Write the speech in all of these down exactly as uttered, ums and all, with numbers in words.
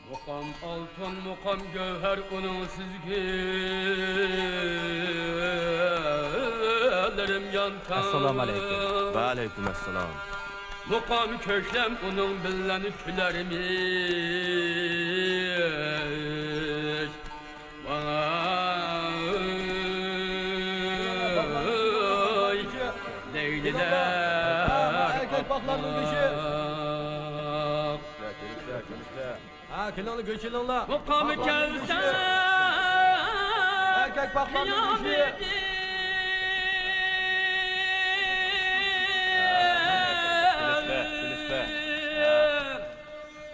مۇقام ئالتۇن، مۇقام گەۋھەر، ئۇنىڭ سۈزگۈلىرىم يانتاڭ. ئەسسالامۇ ئەلەيكۇم. ۋەئەلەيكۇم ئەسسالام. مۇقام كۆكلەم، ئۇنىڭ بىلەن كۈلەرمىش. ۋاي، لەيلىلەر ئەركەك باغلارنىڭ گۆشى. ھە، كېلىڭلار، گۆش ئېلىڭلار. مۇقامى كەۋسەر، ئەركەك باغلارنىڭ گۆشى. كېلىسىلەر، كېلىسىلەر.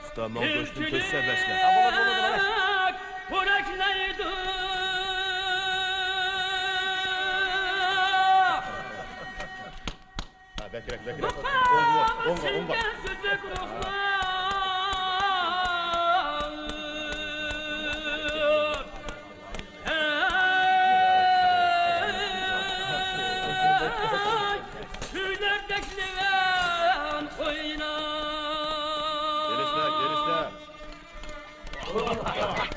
ئۇستا، ماڭا گۆشتىن تۆت سەۋەسلە. ھە، بولىدۇ، بولىدۇ، بولىدۇ. پورەكلەيدۇ. ھە، بەكرەك، بەكرەك. ئوڭغا، ئوڭغا، ئوڭغا. سۈزۈك روھلار. ھەي، كۈيلەردەك لېۋەن ئويناپ. كېلىسىلەر، كېلىسىلەر.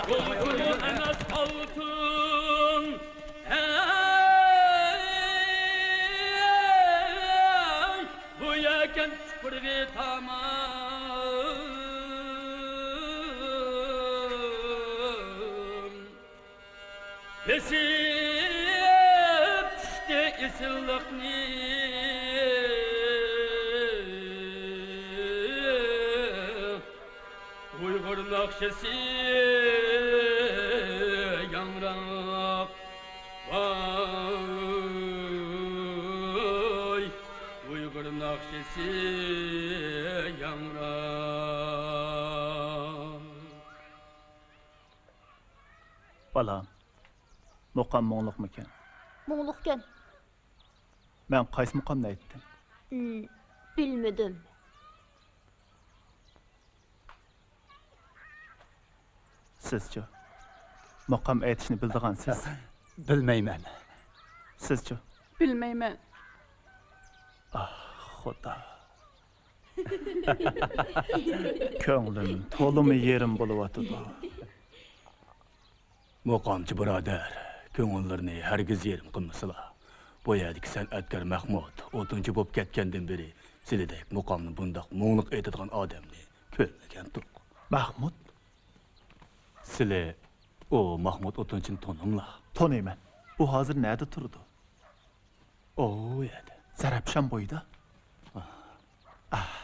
بۇلبۇل ئەمەس ئالتۇن. ھەي، بۇ يەكەن تۇپرىقى تامام. بېسىپ چۈشتى ئېسىللىقنى ئۇيغۇر ناخشىسى ياڭراپ. ۋاي، ئۇيغۇر ناخشىسى ياڭراپ. بالام، مۇقام مۇڭلۇقمىكەن؟ مۇڭلۇقكەن. مەن قايسى مۇقامنى ئېيتتىم؟ ئىم، بىلمىدىم. سىزچۇ؟ مۇقام ئېيتىشنى بىلىدىغانسىز؟ بىلمەيمەن. سىزچۇ؟ بىلمەيمەن. ئاھ، خۇدا. كۆڭلۈم تولىمۇ يېرىم بولۇۋاتىدۇ. مۇقامچى بۇرادەر، كۆڭۈللىرىنى ھەرگىز يېرىم قىلمىسىلا. بۇ يەردىكى سەنئەتكار مەخمۇت ئوتۇنچى بولۇپ كەتكەندىن بېرى سىلىدەك مۇقامنى بۇنداق مۇڭلۇق ئېيتىدىغان ئادەمنى كۆرمىگەنتۇق. مەخمۇت؟ سىلى ئۇ مەخمۇت ئوتۇنچىنى تونۇڭلار؟ تونۇيمەن. ئۇ ھازىر نەدە تۇرىدۇ؟ ئۇ يەردە. زەرەپشان بويىدا. ئاھ. ئاھ،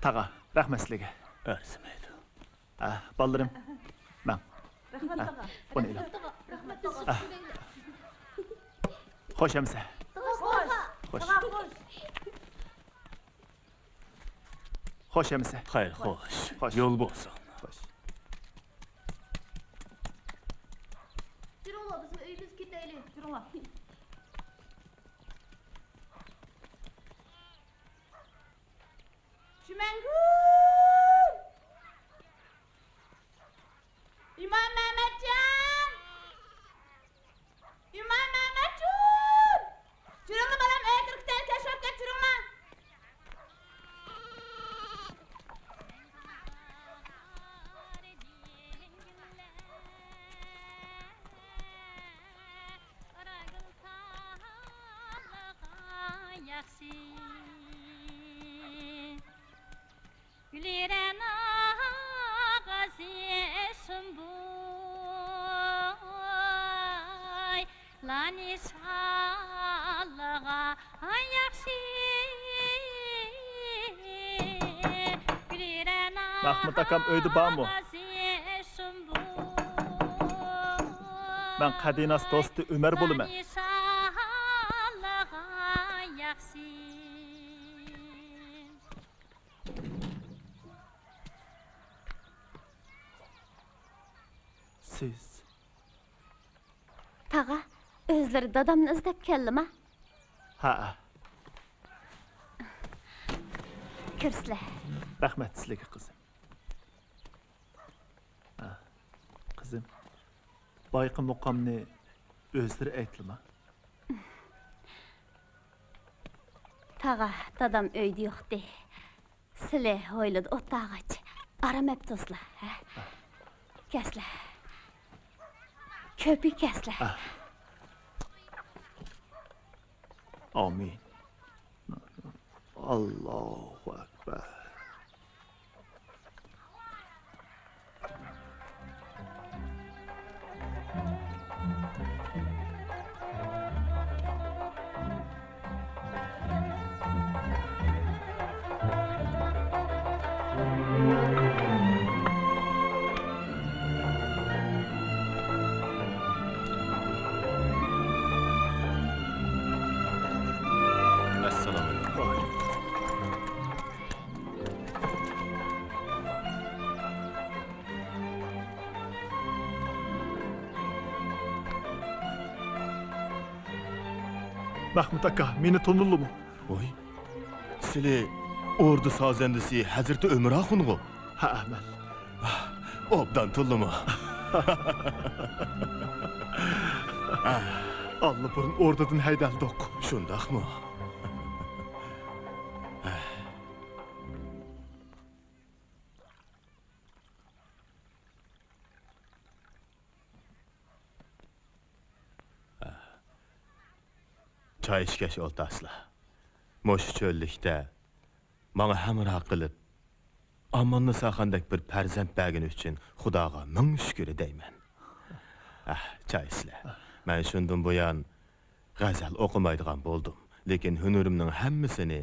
تاغا، رەھمەت سىلىگە. ئەرزىمەيدۇ. ئاھ، بالىلىرىم، ماڭ. رەھمەت، ئاھ، تاغا. بۇنى ئېلىڭ. رەھمەت، تاغا. ئاھ. خوش ئەمىسە. خوش. خوش. تاغا، خوش. خوش ئەمىسە. خەير، خوش. خوش. يول بولسۇن. خوش. جۈرۈڭلار، بىزمۇ ئۆيىمىزگە كېتەيلى. جۈرۈڭلار. شۈمەنگۈل! ئىمام مەمەتجان! ئىمام مەمەتجان! جۈرۈڭلار بالام، ئۆيگە كىرىپ كېتەيلى، كەچ بولۇپ كەتتى، جۈرۈڭلار. گۈلرەنا غازى مەھمۇت ئاكام ئۆيدە بارمۇ؟ مەن قەدىناس دوستى ئۆمەر بولىمەن. سىز. تاغا، ئۆزلىرى دادامنى ئىزدەپ كەلدىما؟ ھەئە. كىرسىلە. رەھمەت سىلىگە، قىزىم. ھە، قىزىم، بايىقى مۇقامنى ئۆزلىرى ئېيتتىما؟ تاغا، دادام ئۆيدە يوقتى. سىلى ھويلىدا ئولتۇرغاچ، ئارام ئەپ تۇرسىلا، ھە؟ كەسلە. كۆپى كەسلە. ئامىن. ئاللاھۇ ئەكبەر. ئەسسالامۇئەلەيكۇم. مەھمۇت ئاكا، مېنى تونۇدىلىمۇ؟ ۋاي، سىلى ئوردا سازەندىسى ھەزرىتى ئۆمەر ئاخۇنغۇ؟ ھەئە، مەن. ئوبدان تونۇدىلىمۇ؟ ئاللىبۇرۇن ئوردىدىن ھەيدەلدۇق. شۇنداقمۇ؟ چاي ئىچكەچ ئولتۇرسىلا. مۇشۇ چۆللۈكتە ماڭا ھەمراھ قىلىپ، ئاماننىساخاندەك بىر پەرزەنت بەرگىنى ئۈچۈن خۇداغا مىڭ شۈكۈر دەيمەن. ئەھ، چاي ئىچىلە. مەن شۇندىن بۇيان غەزەل ئوقۇمايدىغان بولدۇم، لېكىن ھۈنىرىمنىڭ ھەممىسىنى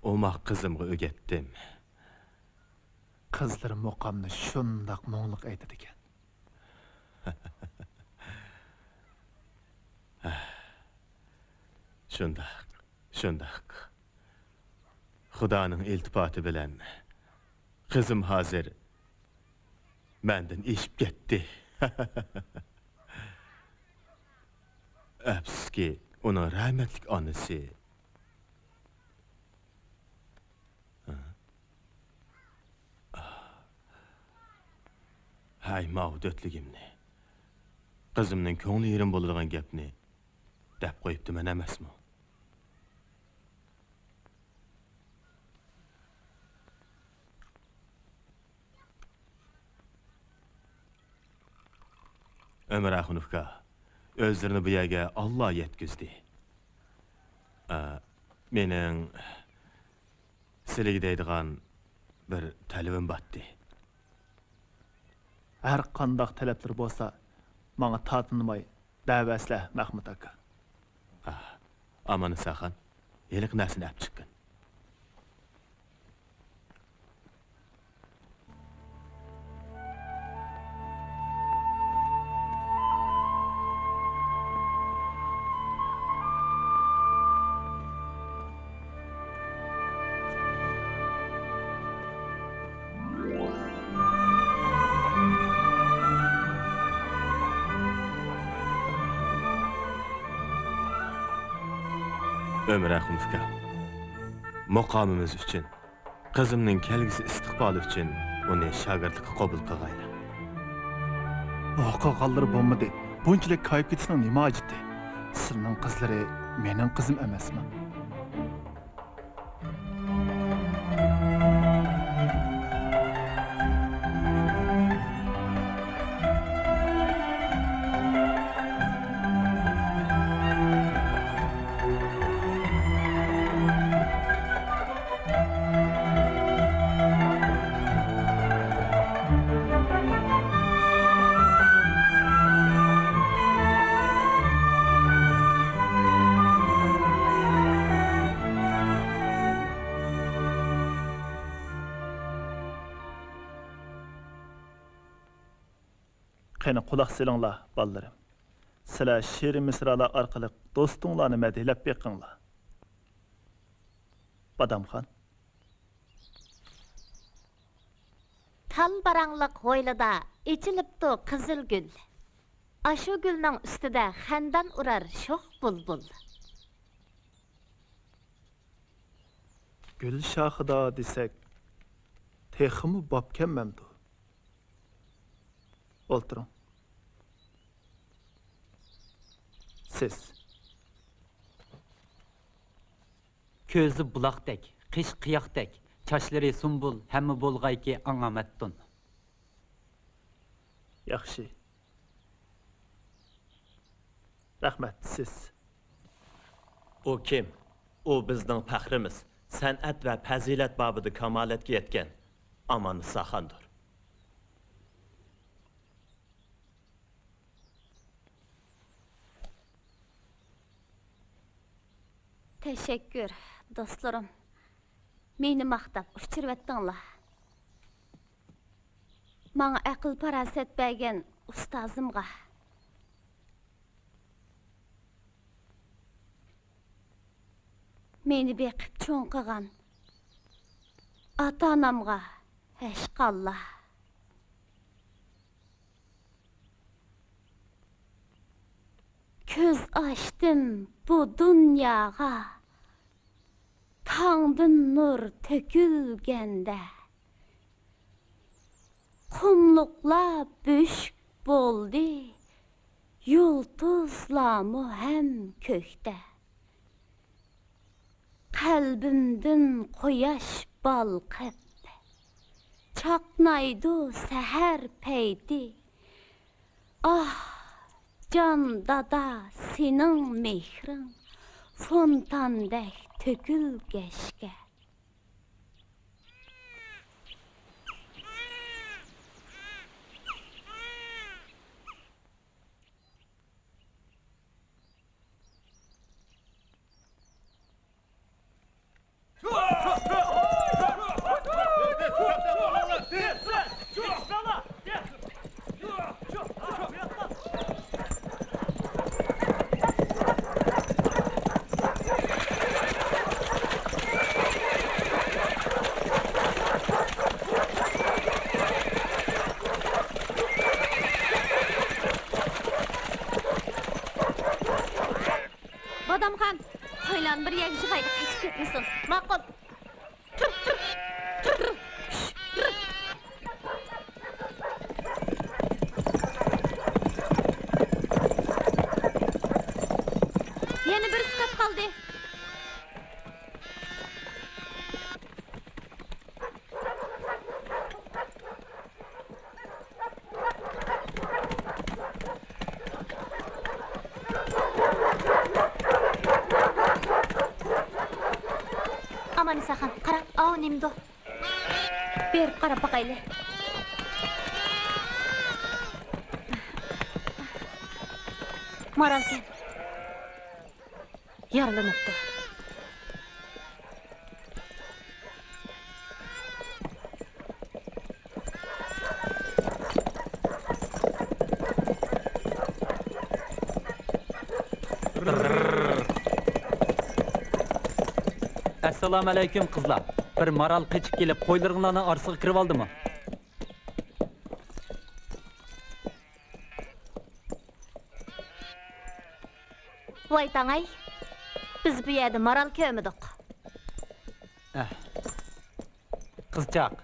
ئوماق قىزىمغا ئۆگەتتىم. قىزلىرى مۇقامنى شۇنداق مۇڭلۇق ئېيتىدىكەن. شۇنداق، شۇنداق. خۇدانىڭ ئىلتىپاتى بىلەن قىزىم ھازىر مەندىن ئېشىپ كەتتى. ئەپسۇسكى، ئۇنىڭ رەھمەتلىك ئانىسى. ھەي، ماۋۇ دۆتلۈگۈمنى. قىزىمنىڭ كۆڭلى يېرىم بولىدىغان گەپنى دەپ قويۇپتىمەن ئەمەسمۇ؟ ئۆمەر ئاخۇن ئۇكا، ئۆزلىرىنى بۇ يەرگە ئاللا يەتكۈزدى. ئا، مېنىڭ سىلىگە دەيدىغان بىر تەلىپىم باتتى. ھەر قانداق تەلەپلىرى بولسا، ماڭا تارتىنماي دەۋەرسىلە، مەخمۇت ئاكا. ئا، ئاماننىساخان، ھېلىقى نەرسىنى ئەپ چىققىن. ئۆمەر ئاخۇن ئۇكا، مۇقامىمىز ئۈچۈن، قىزىمنىڭ كەلگۈسى ئىستىقبالى ئۈچۈن ئۇنى شاگىرتلىققا قوبۇل قىلغايلا. ئۇ قىلغانلىرى بولمىدى. بۇنچىلىك كايىپ كېتىشنىڭ نېمە ھاجىتى؟ سىلىنىڭ قىزلىرى مېنىڭ قىزىم ئەمەسمۇ؟ قېنى، قۇلاق سېلىڭلار، بالىلىرىم. سىلەر شېئىر مىسرالار ئارقىلىق دوستۇڭلارنى مەدھىيلەپ بېقىڭلار. بادامخان. تال باراڭلىق ھويلىدا ئېچىلىپتۇ قىزىل گۈل. ئاشۇ گۈلنىڭ ئۈستىدە خەندان ئۇرار شوخ بۇلبۇل. گۈل شاخىدا دېسەك، تېخىمۇ بابكەنمەمدۇ؟ ئولتۇرۇڭ. سىز. كۆزى بۇلاقتەك، قېشى قىياقتەك، چاچلىرى سۇمبۇل، ھەممە بولغايكى ئاڭا مەپتۇن. ياخشى. رەھمەت، سىز. ئۇ كىم؟ ئۇ بىزنىڭ پەخرىمىز، سەنئەت ۋە پەزىلەت بابىدا كامالەتكە يەتكەن ئاماننىساخاندۇر. تەشەككۈر، دوستلىرىم. مېنى ماختاپ ئۇچۇرۇۋەتتىڭلار. ماڭا ئەقىل-پاراسەت بەرگەن ئۇستازىمغا. مېنى بېقىپ چوڭ قىلغان ئاتا-ئانامغا ھەشقاللا. كۆز ئاچتىم بۇ دۇنياغا، تاڭدىن نۇر تۆكۈلگەندە. قۇملۇقلار بۆشۈك بولدى، يۇلتۇزلارمۇ ھەم كۆكتە. قەلبىمدىن قۇياش بالقىپ، چاقنايدۇ سەھەر پەيتى. ئاھ، جان دادا، سېنىڭ مېھرىڭ فونتاندەك تۆكۈلگەچكە. بادامخان، قويلارنى بىر يەرگە يىغايلى، قېچىپ كەتمىسۇن. ماقۇل. تۇر، تۇر، تۇر، تۇر. يەنە بىرسى قاپ قالدى. ئاماننىساخان، قارا، ئاۋۇ نېمىدۇ؟ بېرىپ قاراپ باقايلى. مارالكەن. يارىلىنىپتۇ. ئەسسالامۇئەلەيكۇم، قىزلار. بىر مارال قېچىپ كېلىپ، قويلىرىڭلارنىڭ ئارىسىغا كىرىۋالدىمۇ؟ ۋاي تاڭاي، بىز بۇ يەردە مارال كۆرمىدۇق. ئەھ. قىزچاق،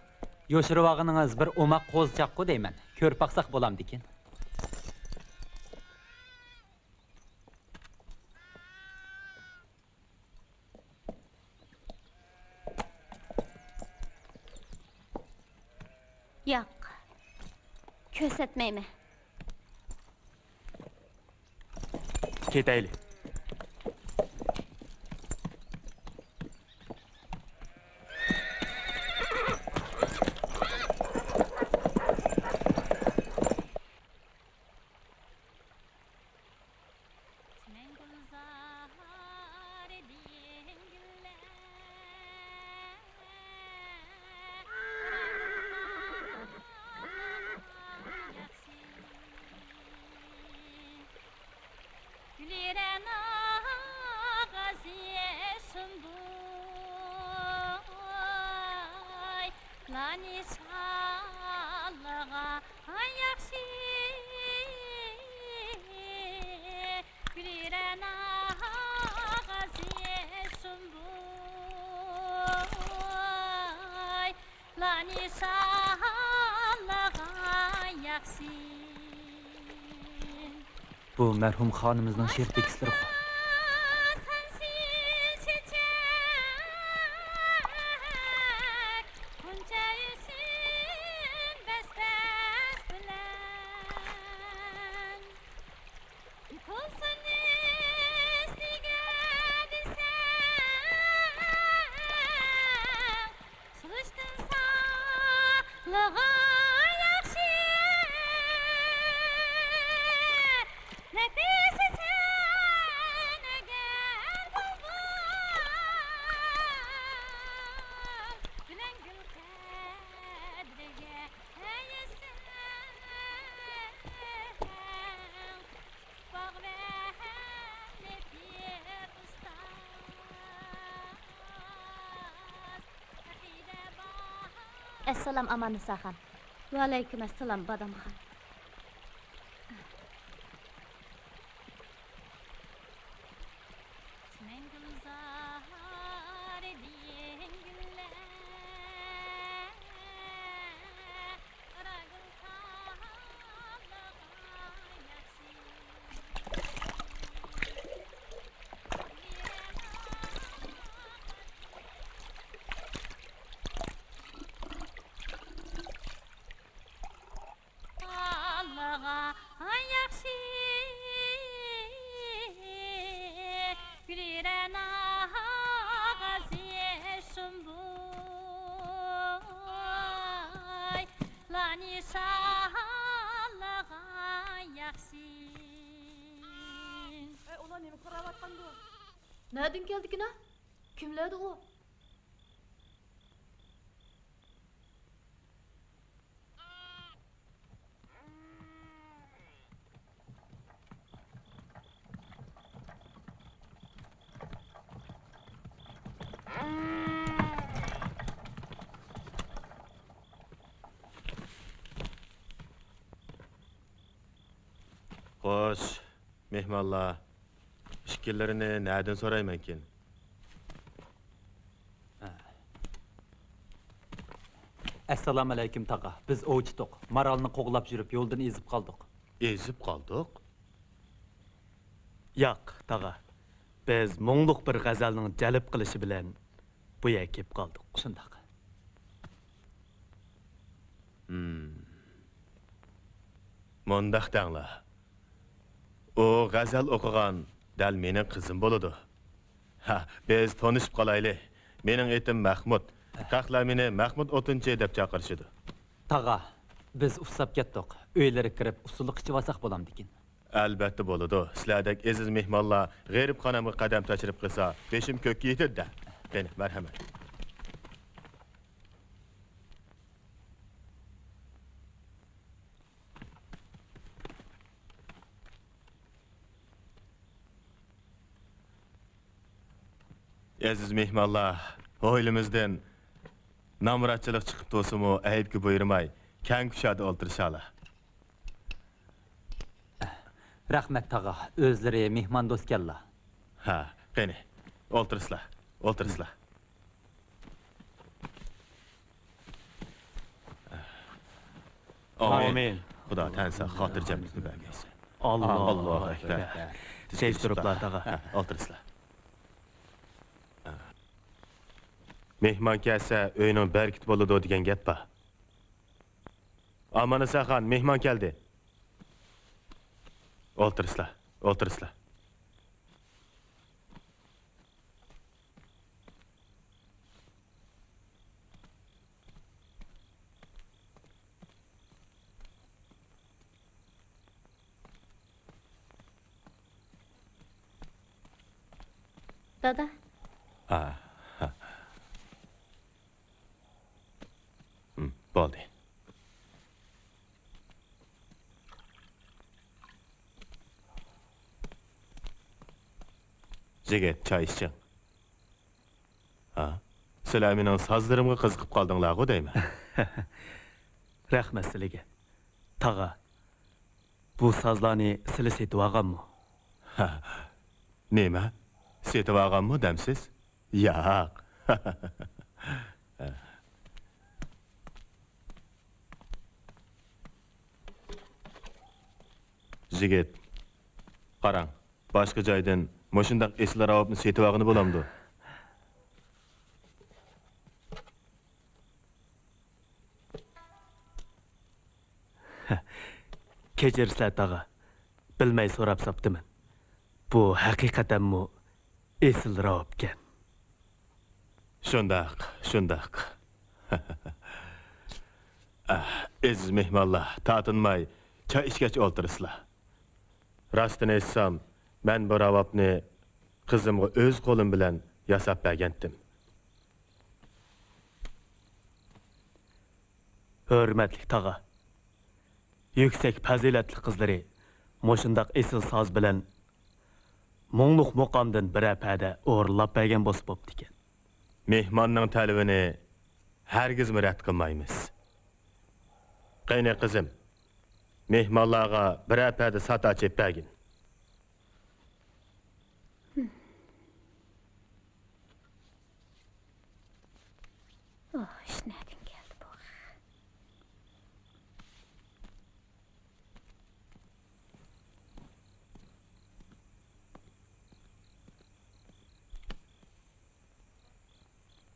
يوشۇرۇۋالغىنىڭىز بىر ئوماق قوزىچاققۇ دەيمەن. كۆرۈپ باقساق بولامدىكىن؟ ياق، كۆرسەتمەيمەن. كېتەيلى. نىشانلىغان ياخشى، گۈلرەنا غازى سۇمبۇل. لارنى ساغلىغان ياخشى. بۇ مەرھۇم خانىمىزنىڭ شېئىر تېكىستلىرىغۇ. سەنسىز چېچەك، غۇنچە ھۆسن بەس-بەس بىلەن. يېتىلسۇن ئۈستىگە دېسەڭ، سۇلۇشتىن سالغان ياخشى. نەپىسى سەن ئەگەر بۇلبۇل بىلەن گۈل قەدرىگە ئەسسالام، ئاماننىساخان. ۋەئەلەيكۇم ئەسسالام، بادامخان. مەڭگۈ گۈلزار ئىدىڭ گۈللەر، قارا گۈل تاللىغان ياخشى. تاللىغان ياخشى، گۈلرەنا غازى سۇمبۇل، لارنى ساغلىغان ياخشى. ئەي، ئۇلار نېمە پۇراۋاتقاندۇ؟ نەدىن كەلدىكىنا؟ كىملەردۇ ئۇ؟ خوش، مېھمانلار، ئىككىلىرىنى نەدىن سورايمەنكىن؟ ئەسسالامۇئەلەيكۇم، تاغا. بىز ئوۋچىتۇق. مارالنى قوغلاپ يۈرۈپ، يولدىن ئېزىپ قالدۇق. ئېزىپ قالدۇق؟ ياق، تاغا. بىز مۇڭلۇق بىر غەزەلنىڭ جەلپ قىلىشى بىلەن بۇ يەرگە كېلىپ قالدۇق. شۇنداق. ھىم. مۇنداق دەڭلار. ئۇ غەزەل ئوقۇغان دەل مېنىڭ قىزىم بولىدۇ. ھە، بىز تونۇشۇپ قالايلى. مېنىڭ ئېتىم مەخمۇت. خەقلەر مېنى مەخمۇت ئوتۇنچى دەپ چاقىرىشىدۇ. تاغا، بىز ئۇسساپ كەتتۇق. ئۆيلەرگە كىرىپ ئۇسسۇلۇق ئىچىۋالساق بولامدىكىن؟ ئەلۋەتتە بولىدۇ. سىلەردەك ئەزىز مېھمانلار غېرىبخانامغا قەدەم تەشرىپ قىلسا، بېشىم كۆككە يېتىدۇ-دە. قېنى، مەرھەمەت. ئەزىز مېھمانلار، ھويلىمىزدىن نامراتچىلىق چىقىپ تۇرسىمۇ، ئەيىبكە بۇيرۇماي، كەڭ كۇشادە ئولتۇرۇشالا. رەھمەت، تاغا، ئۆزلىرى مېھماندوستكەنلا. ھە، قېنى، ئولتۇرسىلا، ئولتۇرسىلا. ئامىن. ئامىن. خۇدا تەن ساق، خاتىرجەملىكنى بەرگەيسۇن. ئاللا، ئاللاھۇ ئەكبەر. تىز تۇرۇپلا، تاغا. ھە، ئولتۇرسىلا. مېھمان كەلسە، ئۆينىڭ بەرىكىتى بولىدۇ دېگەن گەپ بار. ئاماننىساخان، مېھمان كەلدى. ئولتۇرسىلا، ئولتۇرسىلا. دادا. ھا، ھا. ھىم، بولدى. يىگىت، چاي ئىچىڭ. ھا؟ سىلەر مېنىڭ سازلىرىمغا قىزىقىپ قالدىڭلارغۇ دەيمەن. رەھمەت سىلىگە. تاغا، بۇ سازلارنى سىلى سېتىۋالغانمۇ؟ نېمە؟ سېتىۋالغانمۇ دەمسىز؟ ياق. يىگىت، قاراڭ، باشقا جايدىن مۇشۇنداق ئېسىل راۋابنى سېتىۋالغىلى بولامدۇ؟ كەچۈرسىلەر تاغا، بىلمەي سوراپ ساپتىمەن. بۇ ھەقىقەتەنمۇ ئېسىل راۋابكەن. شۇنداق، شۇنداق. ئەزىز مېھمانلار، تارتىنماي چاي ئىچكەچ ئولتۇرىسىلەر. راستىنى ئېيتسام، مەن بۇ راۋابنى قىزىمغا ئۆز قولۇم بىلەن ياساپ بەرگەنتىم. ھۆرمەتلىك تاغا، يۈكسەك پەزىلەتلىك قىزلىرى مۇشۇنداق ئېسىل ساز بىلەن مۇڭلۇق مۇقامدىن بىرەر پەدە ئورۇنلاپ بەرگەن بولسا بوپتىكەن. مېھماننىڭ تەلىپىنى ھەرگىزمۇ رەت قىلمايمىز. قېنى قىزىم، مېھمانلارغا بىرەر پەدە سات ئاچىپ بەرگىن. ئوھ، ئىش نەدىن كەلدى بۇ؟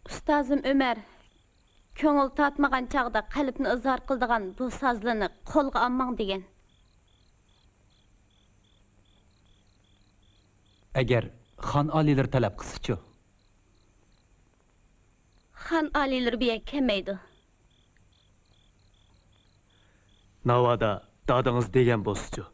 ئۇستازىم ئۆمەر، كۆڭۈل تارتمىغان چاغدا قەلبنى ئىزھار قىلىدىغان بۇ سازلىنى قولغا ئالماڭ دېگەن. ئەگەر خان ئالىيلىرى تەلەپ قىلسىچۇ؟ خان ئالىيلىرى بۇ يەرگە كەلمەيدۇ. ناۋادا دادىڭىز دېگەن بولسىچۇ؟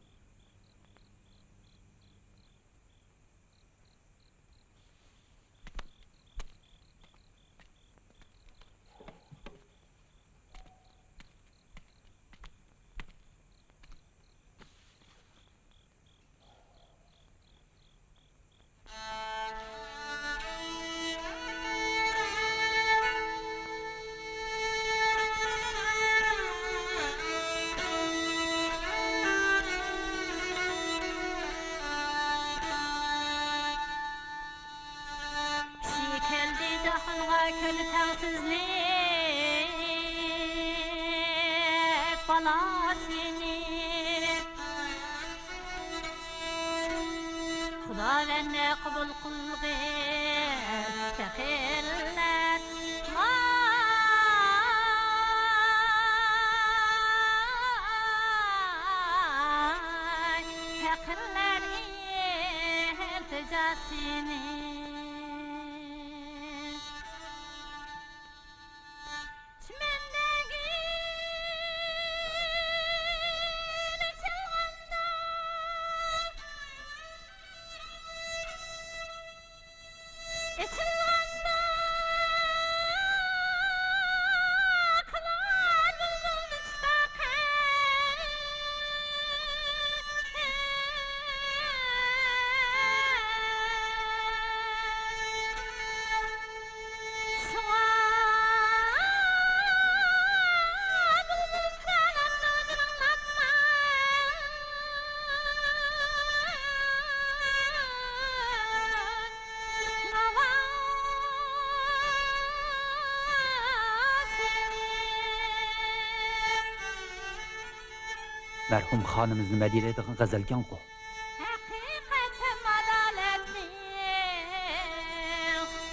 كىشى كەلدى جاھانغا كۆردى تەڭسىزلىك بالاسىنى. خۇداۋەندە قوبۇل قىلغىن پەقىرلەر. ۋاي، پەقىرلەر ئىلتىجاسىنى. چىمەندە گۈل ئېچىلغاندا، ئېچىلغاندا قىلار بۇلبۇلنى چىقار. مەرھۇم خانىمىزنى مەدھىيەلەيدىغان غەزەلكەنغۇ. ھەقىقەت ھەم ئادالەتنىڭ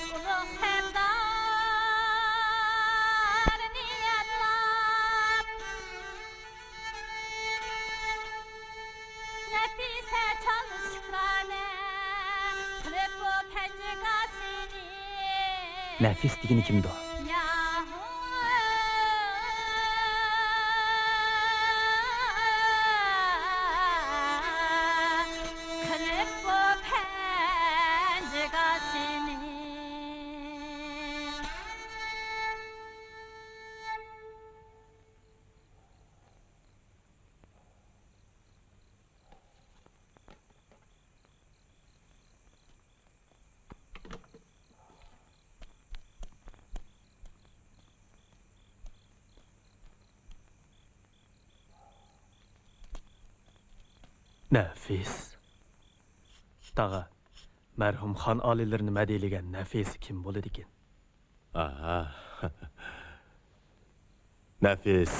ئۇلۇغ سەردارىنى يادلاپ، نەپىسە چالدى شۈكرانە قىلىپ بۇ پەنجىگاسىنى. نەفىس دېگىنى كىمدۇ؟ نەفىس. تاغا، مەرھۇم خان ئالىيلىرىنى مەدھىيلىگەن نەفىس كىم بولىدىكىن؟ ئاھا. نەفىس،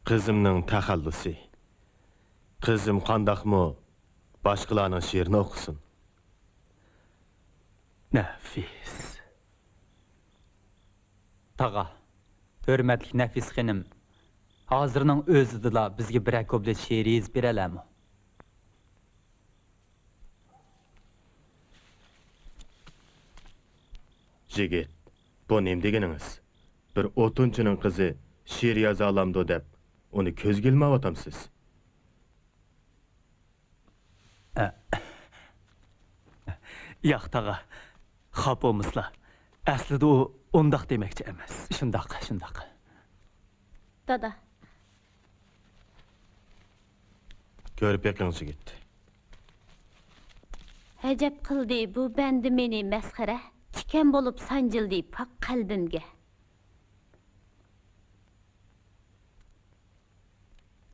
قىزىمنىڭ تەخەللۇسى. قىزىم قانداقمۇ باشقىلارنىڭ شېئىرىنى ئوقۇسۇن؟ نەفىس. تاغا، ھۆرمەتلىك نەفىس خېنىم، ھازىرنىڭ ئۆزىدىلا بىزگە بىرەر كۇپلېت شېئىر يېزىپ بېرەلەمۇ؟ يىگىت، بۇ نېمە دېگىنىڭىز؟ بىر ئوتۇنچىنىڭ قىزى شېئىر يازالامدۇ دەپ، ئۇنى كۆزگە ئىلمايۋاتامسىز؟ ياق، تاغا، خاپا بولمىسىلا. ئەسلىدە ئۇ ئۇنداق دېمەكچى ئەمەس. شۇنداق، شۇنداق. دادا. كۆرۈپ بېقىڭ، يىگىت. ئەجەب قىلدى بۇ بەندە مېنى مەسخىرە، تىكەن بولۇپ سانجىلدى پاك قەلبىمگە.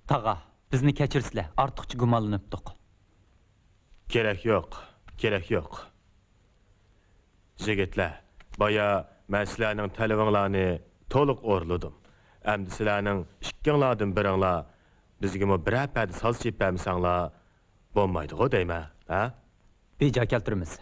تاغا، بىزنى كەچۈرسىلە، ئارتۇقچە گۇمانلىنىپتۇق. كېرەك يوق، كېرەك يوق. يىگىتلەر، بايا مەن سىلەرنىڭ تەلىپىڭلارنى تولۇق ئورۇنلىدىم. ئەمدى سىلەرنىڭ ئىككىڭلاردىن بىرىڭلار بىزگىمۇ بىرەر پەدە ساز چېلىپ بەرمىسەڭلار بولمايدىغۇ دەيمەن، ھە؟ بىجا كەلتۈرىمىز.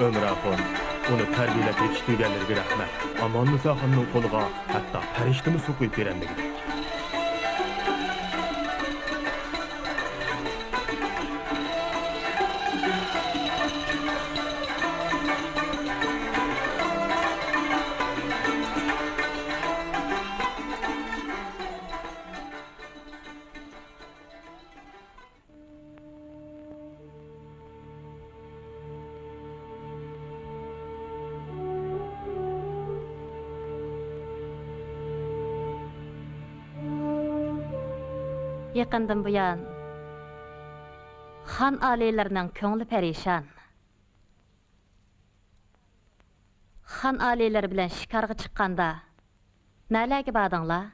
ئۆمراخۇن، ئۇنى تەربىيەلەپ يېتىشتۈرگەنلىرىگە رەھمەت. ئاماننىساخاننىڭ قولىغا ھەتتا پەرىشتىمۇ سۇ قۇيۇپ بېرەلمىگۈدەك. يېقىندىن بۇيان خان ئالىيلىرىنىڭ كۆڭلى پەرىشان. خان ئالىيلىرى بىلەن شىكارغا چىققاندا نەلەرگە باردىڭلار؟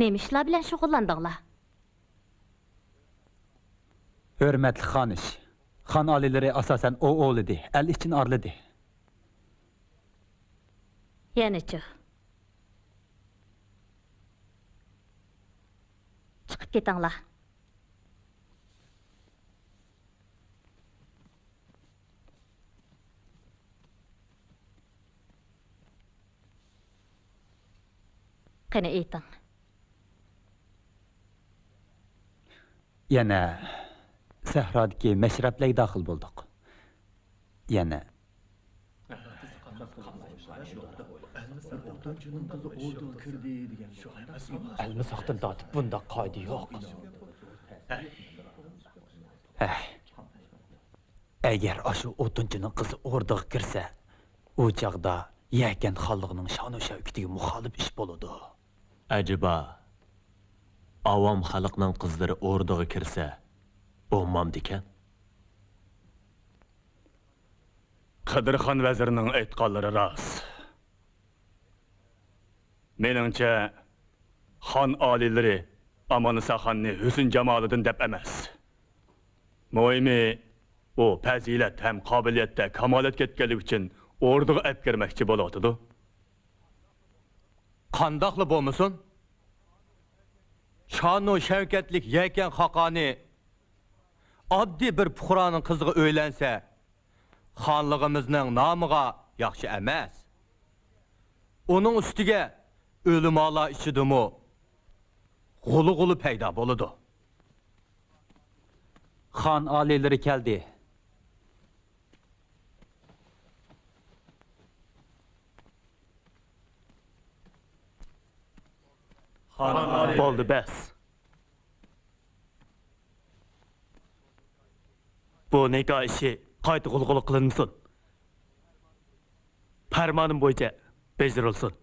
نېمە ئىشلار بىلەن شۇغۇللاندىڭلار؟ ھۆرمەتلىك خانىش، خان ئالىيلىرى ئاساسەن ئوۋ ئوۋلىدى، ئەل ئىچىنى ئارىلىدى. يەنىچۇ؟ كېتىڭلار. قېنى ئېيتىڭ. يەنە سەھرادىكى مەشرەپلەرگە داخىل بولدۇق. يەنە ئەلمىساقتىن تارتىپ بۇنداق قائىدە يوق. ھەي. ئەگەر ئاشۇ ئوتۇنچىنىڭ قىزى ئوردىغا كىرسە، ئۇ چاغدا يەكەن خانلىقىنىڭ شانۇ شەۋكىتىگە مۇخالىپ ئىش بولىدۇ. ئەجەبا، ئاۋام خەلقنىڭ قىزلىرى ئوردىغا كىرسە، بولمامدىكەن؟ قىدىرخان ۋەزىرنىڭ ئېيتقانلىرى راست. مېنىڭچە، خان ئالىيلىرى ئاماننىسا خاننى ھۆسن-جامالىدىن دەپ ئەمەس. مۇھىمى، ئۇ پەزىلەت ھەم قابىلىيەتتە كامالەتكە يەتكەنلىكى ئۈچۈن ئوردىغا ئەپكىرمەكچى بولۇۋاتىدۇ. قانداقلا بولمىسۇن، شانۇ شەۋكەتلىك يەكەن خاقانى ئاددىي بىر پۇقرانىڭ قىزىغا ئۆيلەنسە، خانلىقىمىزنىڭ نامىغا ياخشى ئەمەس. ئۇنىڭ ئۈستىگە ئۆلىمالار ئىچىدىمۇ غۇلۇ-غۇلۇ پەيدا بولىدۇ. خان ئالىيلىرى كەلدى. بولدى، بەس. بۇ نىكاھ ئىشى قايتا غۇلغۇلا قىلىنمىسۇن. پەرمانىم بويىچە بېجىرىلسۇن.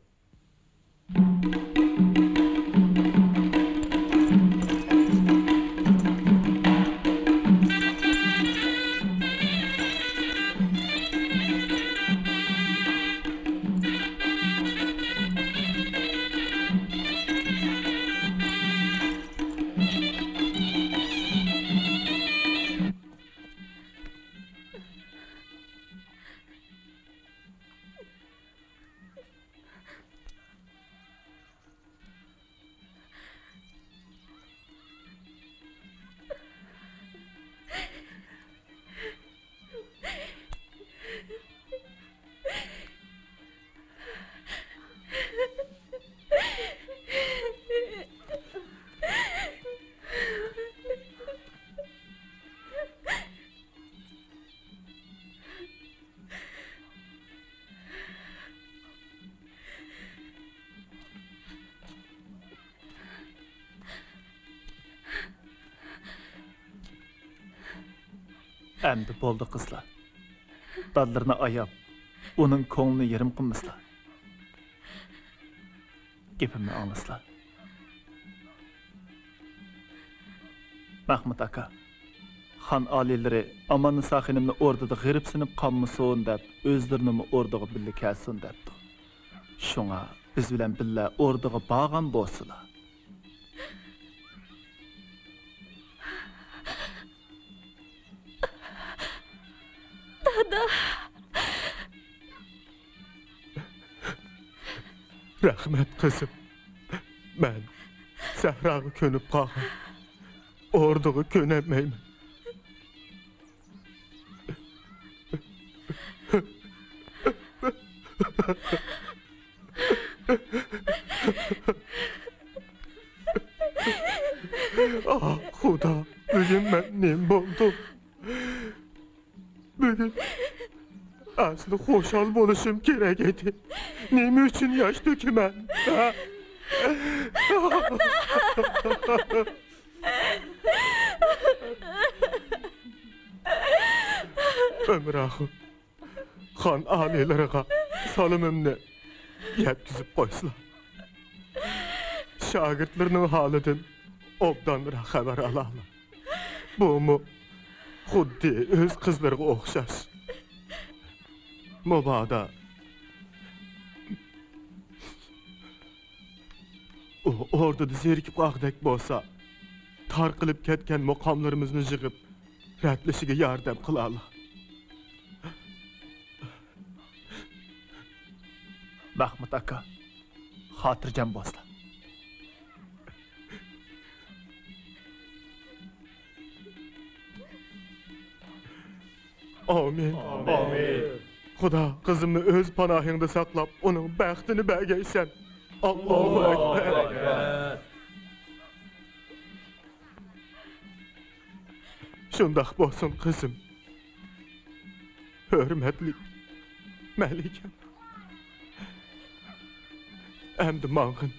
ئەمدى بولدى، قىزلار. دادىلىرىنى ئاياپ، ئۇنىڭ كۆڭلىنى يېرىم قىلمىسىلا. گېپىمنى ئاڭلىسىلا. مەخمۇت ئاكا، خان ئالىيلىرى ئاماننىسا خېنىمنى ئوردىدا غېرىبسىنىپ قالمىسۇن دەپ، ئۆزلىرىنىمۇ ئوردىغا بىللە كەلسۇن دەپتۇ. شۇڭا بىز بىلەن بىللە ئوردىغا بارغان بولسىلا. دادا. رەھمەت، قىزىم. مەن سەھراغا كۆنۈپ قالغان. ئوردىغا كۆنەلمەيمەن. ئاھ، خۇدا، بۈگۈن مەن نېمە بولدۇم؟ بۈگۈن ئەسلى خۇشال بولۇشۇم كېرەك ئىدى. نېمە ئۈچۈن ياش تۆكىمەن؟ ھە؟ ئۆمەر ئاخۇن، خان ئالىيلىرىغا سالىمىمنى يەتكۈزۈپ قويسىلا. شاگىرتلىرىنىڭ ھالىدىن ئوبدانراق خەۋەر ئالالا. بۇمۇ خۇددى ئۆز قىزلىرىغا ئوخشاش. مۇبادا ئۇ ئوردىدا زېرىكىپ قالغۇدەك بولسا، تارقىلىپ كەتكەن مۇقاملىرىمىزنى يىغىپ، رەتلىشىگە ياردەم قىلالا. مەخمۇت ئاكا، خاتىرجەم بولسىلا. ئامىن. ئامىن. خۇدا قىزىمنى ئۆز پاناھىڭدا ساقلاپ، ئۇنىڭ بەختىنى بەرگەيسەن. ئاللاھۇ ئەكبەر. شۇنداق بولسۇن، قىزىم. ھۆرمەتلىك مەلىكەم. ئەمدى ماڭغىن.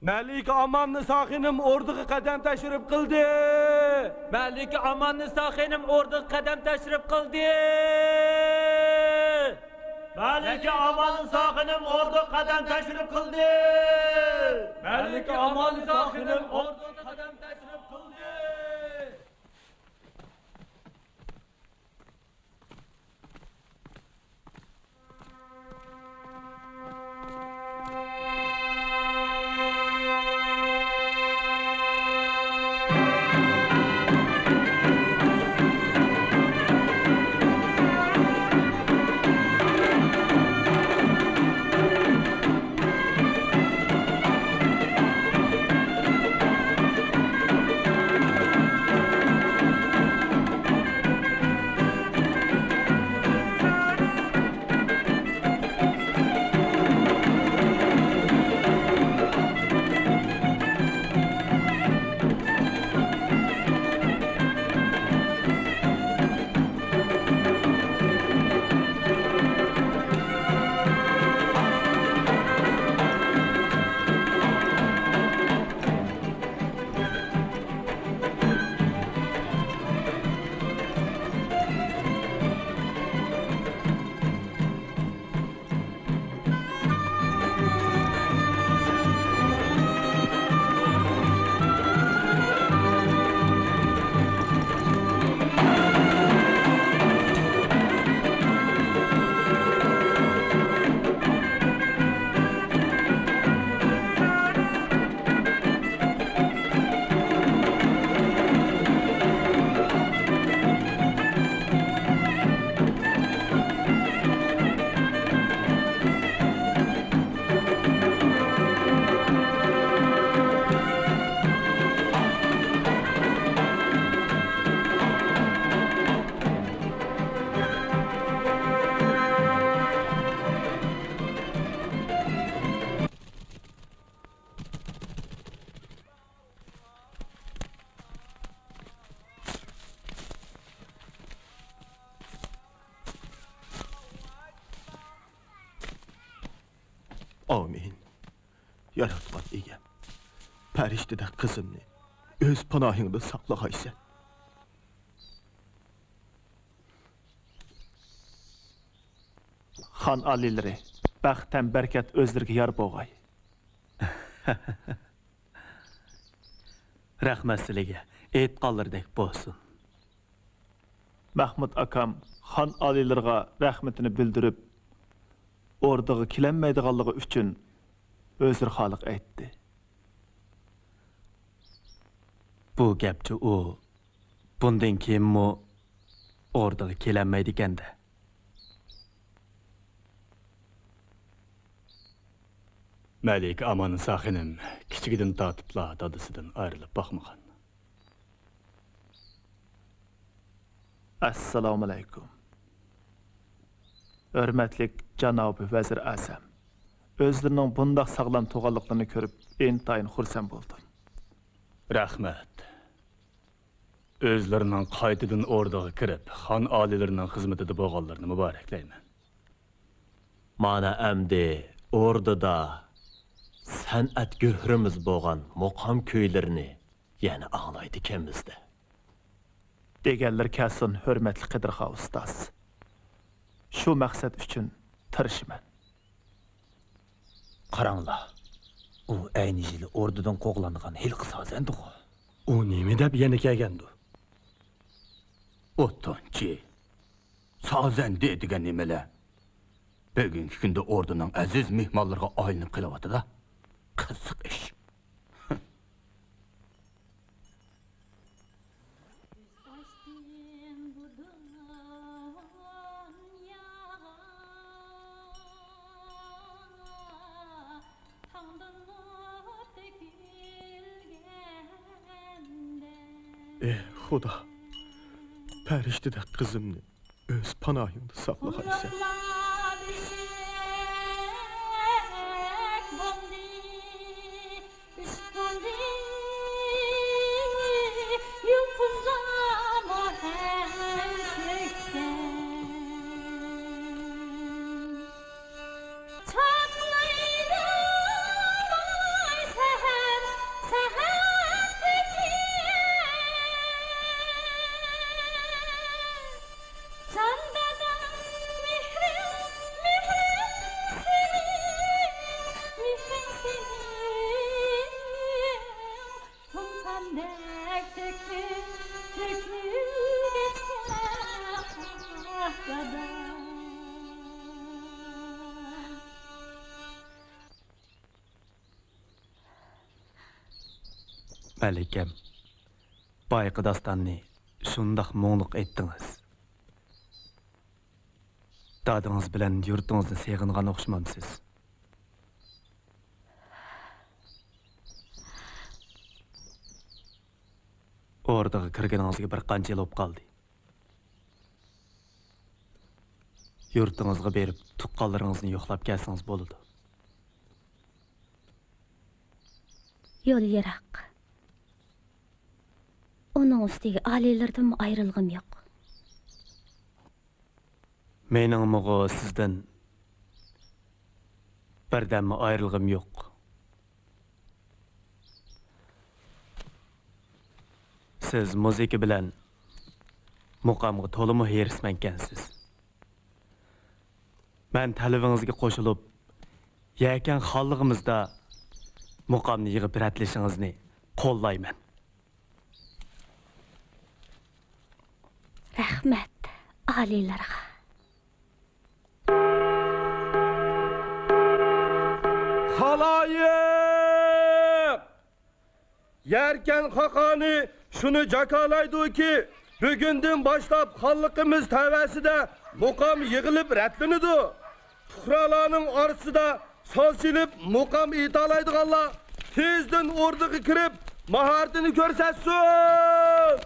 مەلىكە ئاماننىسا خېنىم ئوردىغا قەدەم تەشرىپ قىلدى. مەلىكە ئاماننىسا خېنىم ئوردىغا قەدەم تەشرىپ قىلدى. مەلىكە ئاماننىسا خېنىم ئوردىغا قەدەم تەشرىپ قىلدى. مەلىكە ئاماننىسا خېنىم ئوردىغا قەدەم تەشرىپ قىلدى. ئامىن. ياراتقان ئىگەم، پەرىشتىدەك قىزىمنى ئۆز پاناھىڭدا ساقلىغايسەن. خان ئالىيلىرى، بەخت ھەم بەرىكەت ئۆزلىرىگە يار بولغاي. رەھمەت سىلىگە، ئېيتقانلىرىدەك بولسۇن. مەھمۇت ئاكام خان ئالىيلىرىغا رەھمىتىنى بىلدۈرۈپ، ئوردىغا كېلەلمەيدىغانلىقى ئۈچۈن ئۆزرىخاھلىق ئېيتتى. بۇ گەپچۇ ئۇ بۇندىن كېيىنمۇ ئوردىغا كېلەلمەيدىكەن-دە. مەلىكە ئاماننىسا خېنىم كىچىكىدىن تارتىپلا دادىسىدىن ئايرىلىپ باقمىغان. ئەسسالامۇئەلەيكۇم. ھۆرمەتلىك جانابى ۋەزىر ئەزەم، ئۆزلىرىنىڭ بۇنداق ساغلام تۇرغانلىقلىرىنى كۆرۈپ ئىنتايىن خۇرسەن بولدۇم. رەھمەت. ئۆزلىرىنىڭ قايتىدىن ئوردىغا كىرىپ، خان ئالىيلىرىنىڭ خىزمىتىدە بولغانلىرىنى مۇبارەكلەيمەن. مانا ئەمدى ئوردىدا سەنئەت گۆھىرىمىز بولغان مۇقام كۈيلىرىنى يەنە ئاڭلايدىكەنمىز-دە. دېگەنلىرى كەلسۇن، ھۆرمەتلىك قىدىرخان ئۇستاز. شۇ مەقسەت ئۈچۈن تىرىشىمەن. قاراڭلار، ئۇ ئەينى يىلى ئوردىدىن قوغلانغان ھېلىقى سازەندىغۇ. ئۇ نېمە دەپ يەنە كەلگەندۇ؟ ئوتۇنچى، سازەندە دېگەن نېمىلەر؟ بۈگۈنكى كۈندە ئوردىنىڭ ئەزىز مېھمانلىرىغا ئايلىنىپ قېلىۋاتىدۇ. قىزىق ئىش. ئېھ، خۇدا، پەرىشتىدەك قىزىمنى ئۆز پاناھىڭدا ساقلىغايسەن. مەلىكەم، بايىقى داستاننى شۇنداق مۇڭلۇق ئېيتتىڭىز. دادىڭىز بىلەن يۇرتىڭىزنى سېغىنغان ئوخشىمامسىز؟ ئوردىغا كىرگىنىڭىزگە بىر قانچە يىل بولۇپ قالدى. يۇرتىڭىزغا بېرىپ، تۇغقانلىرىڭىزنى يوقلاپ كەلسىڭىز بولىدۇ. يول يىراق. ئۇنىڭ ئۈستىگە ئالىيلىرىدىنمۇ ئايرىلغۇم يوق. مېنىڭمۇغۇ سىزدىن بىردەممۇ ئايرىلغۇم يوق. سىز مۇزىكا بىلەن مۇقامغا تولىمۇ ھېرىسمەنكەنسىز. مەن تەلىپىڭىزگە قوشۇلۇپ، يەكەن خانلىقىمىزدا مۇقامنى يىغىپ رەتلىشىڭىزنى قوللايمەن. رەھمەت ئالىيلارغا. خالايىق! يەركەن خاقانى شۇنى جاكارلايدۇكى، بۈگۈندىن باشلاپ خانلىقىمىز تەۋەسىدە مۇقام يىغىلىپ رەتلىنىدۇ. پۇقرالارنىڭ ئارىسىدا ساز چېلىپ مۇقام ئېيتالايدىغانلار تېزدىن ئوردىغا كىرىپ، ماھارىتىنى كۆرسەتسۇن!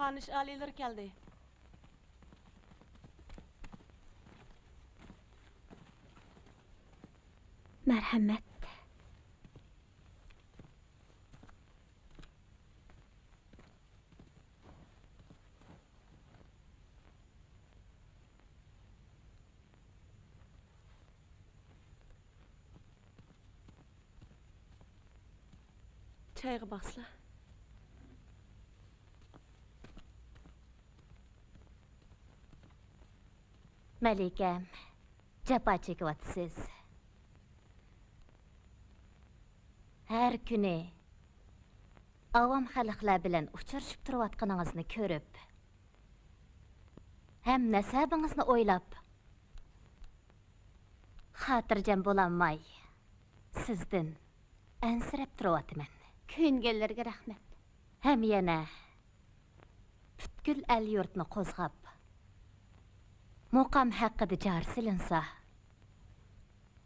خانىش ئالىيلىرى كەلدى. مەرھەمەت. چايغا باقسىلا. مەلىكەم، جاپا چېكىۋاتىسىز. ھەر كۈنى ئاۋام خەلقلەر بىلەن ئۇچرىشىپ تۇرۇۋاتقىنىڭىزنى كۆرۈپ، ھەم نەسەبىڭىزنى ئويلاپ، خاتىرجەم بولالماي، سىزدىن ئەنسىرەپ تۇرۇۋاتىمەن. كۆيۈنگەنلەرگە رەھمەت. ھەم يەنە پۈتكۈل ئەل-يۇرتنى قوزغاپ، مۇقام ھەققىدە جار سېلىنسا،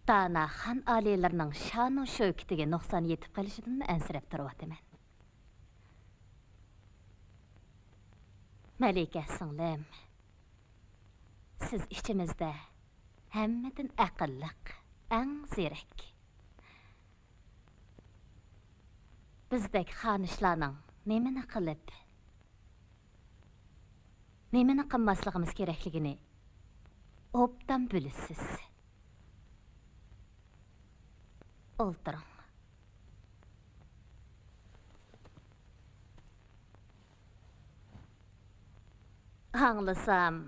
دانا خان ئالىيلىرىنىڭ شانۇ شەۋكىتىگە نۇقسان يېتىپ قېلىشىدىنمۇ ئەنسىرەپ تۇرۇۋاتىمەن. مەلىكە سىڭلىم، سىز ئىچىمىزدە ھەممىدىن ئەقىللىق، ئەڭ زېرەك. بىزدەك خانىشلارنىڭ نېمىنى قىلىپ، نېمىنى قىلماسلىقىمىز كېرەكلىكىنى ئوبدان بىلىسىز. ئولتۇرۇڭ. ئاڭلىسام،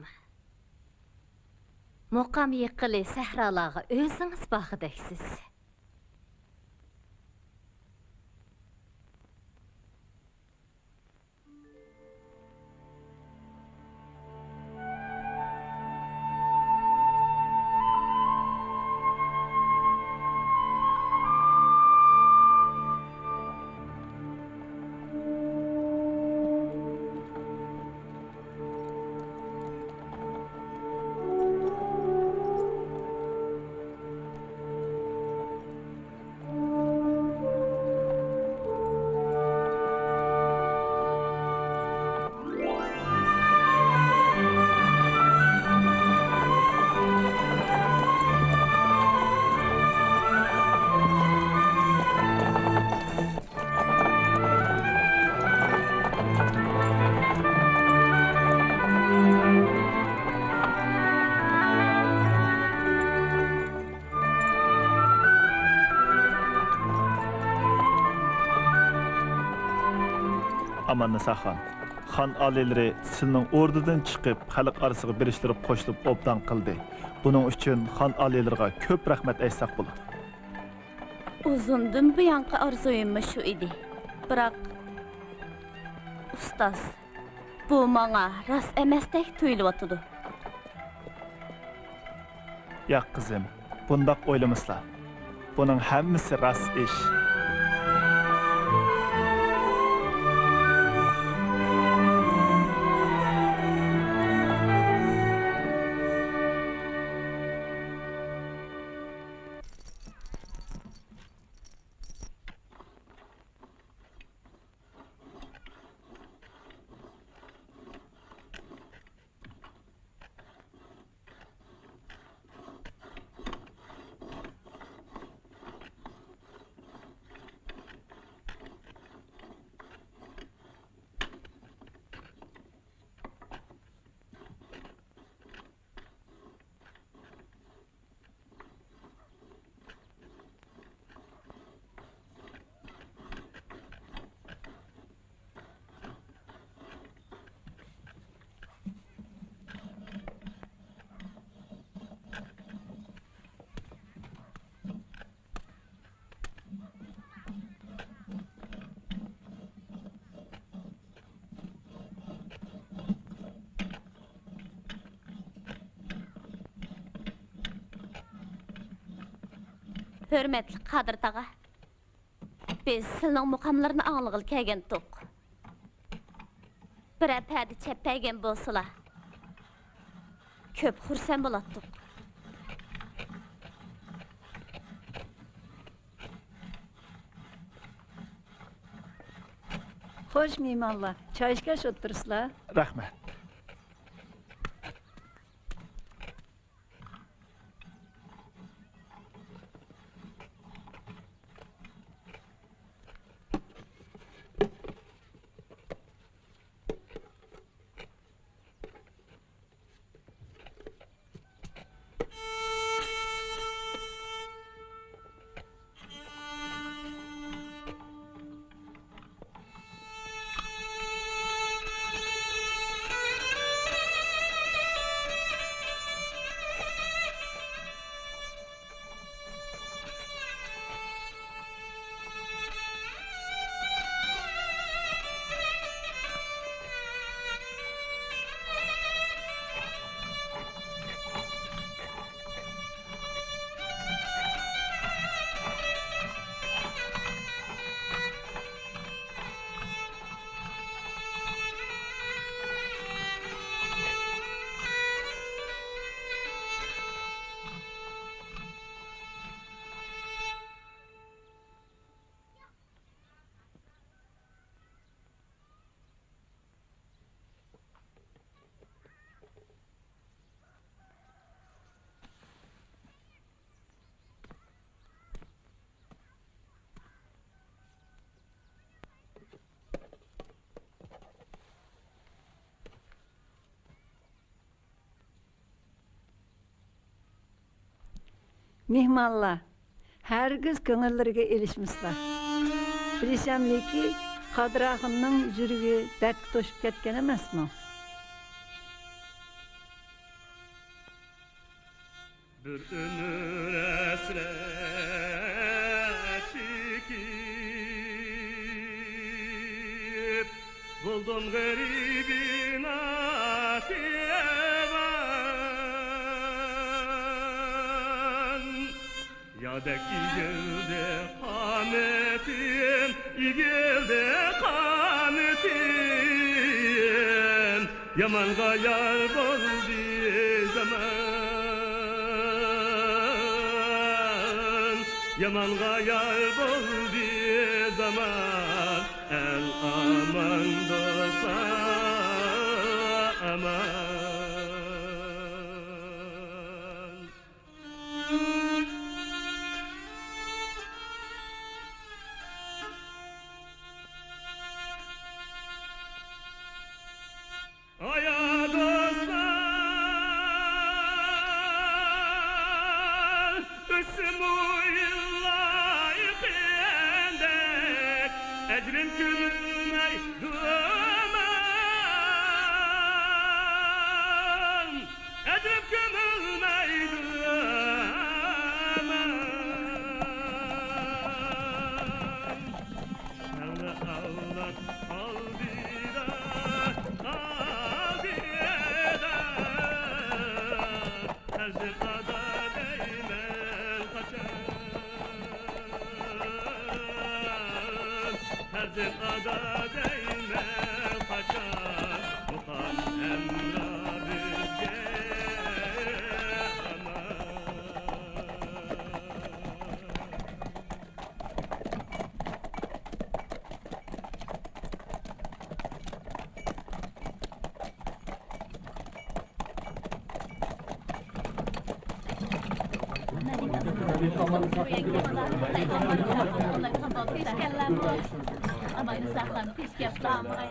مۇقام يىققىلى سەھرالارغا ئۆزىڭىز بارغۇدەكسىز. ئاماننىساخان، خان ئالىيلىرى سىلىنىڭ ئوردىدىن چىقىپ، خەلق ئارىسىغا بېرىشلىرىغا قوشۇلۇپ ئوبدان قىلدى. بۇنىڭ ئۈچۈن خان ئالىيلىرىغا كۆپ رەھمەت ئېيتساق بولىدۇ. ئۇزۇندىن بۇيانقى ئارزۇيۇممۇ شۇ ئىدى. بىراق، ئۇستاز، بۇ ماڭا راست ئەمەستەك تۇيۇلۇۋاتىدۇ. ياق، قىزىم، بۇنداق ئويلىمىسىلا. بۇنىڭ ھەممىسى راست ئىش. ھۆرمەتلىك قادىر تاغا، بىز سىلىنىڭ مۇقاملىرىنى ئاڭلىغىلى كەلگەنتۇق. بىرەر پەدە چەپ بەرگەن بولسىلا، كۆپ خۇرسەن بولاتتۇق. خوش، مېھمانلار، چاي ئىچكەچ ئولتۇرىسىلەر. رەھمەت. مېھمانلار، ھەرگىز كۆڭۈللىرىگە ئېلىشمىسىلا. بىلىشەملىكى، قادىر ئاخۇننىڭ يۈرىكى دەردكە توشۇپ كەتكەن ئەمەسمۇ؟ بىر ئۆمۈر ھەسرەت چېكىپ، بولدۇم غېرىبى ناتىۋان. يادەك ئېگىلدى قانىتىم، ئېگىلدى قانىتىم. يامانغا يار بولدى زامان، يامانغا يار بولدى زامان. ئەل ئامان، دوستلار ئامان. ئايا دوستلار، ئۆتسىمۇ يىللار يېقىندەك، ئەجرىم كۆمۈلمەيدۇ ئامان. ئەجرىم كۆمۈلمەيدۇ ئامان. ئەۋلاد ئەۋلاد ئالدىدا، ئالدىدا. پەرزەنت ئادا دەيمەن قاچان. پەرزەنت ئادا دەيمەن قاچان، مۇقام ھەمراھ بىزگە ئامان.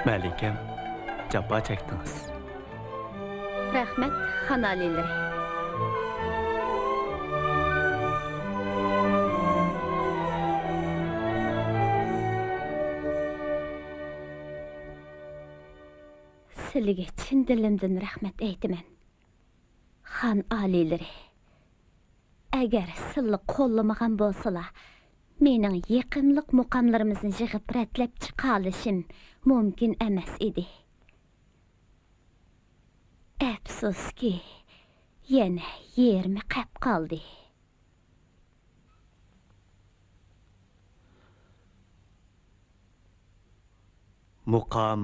مەلىكەم، جاپا چەكتىڭىز. رەھمەت، خان ئالىيلىرى. سىلىگە چىن دىلىمدىن رەھمەت ئېيتىمەن، خان ئالىيلىرى. ئەگەر سىللا قوللىمىغان بولسىلا، مېنىڭ يېقىملىق مۇقاملىرىمىزنى يىغىپ رەتلەپ چىقالىشىم مۇمكىن ئەمەس ئىدى. ئەپسۇسكى، يەنە يېرىمى قېپ قالدى. مۇقام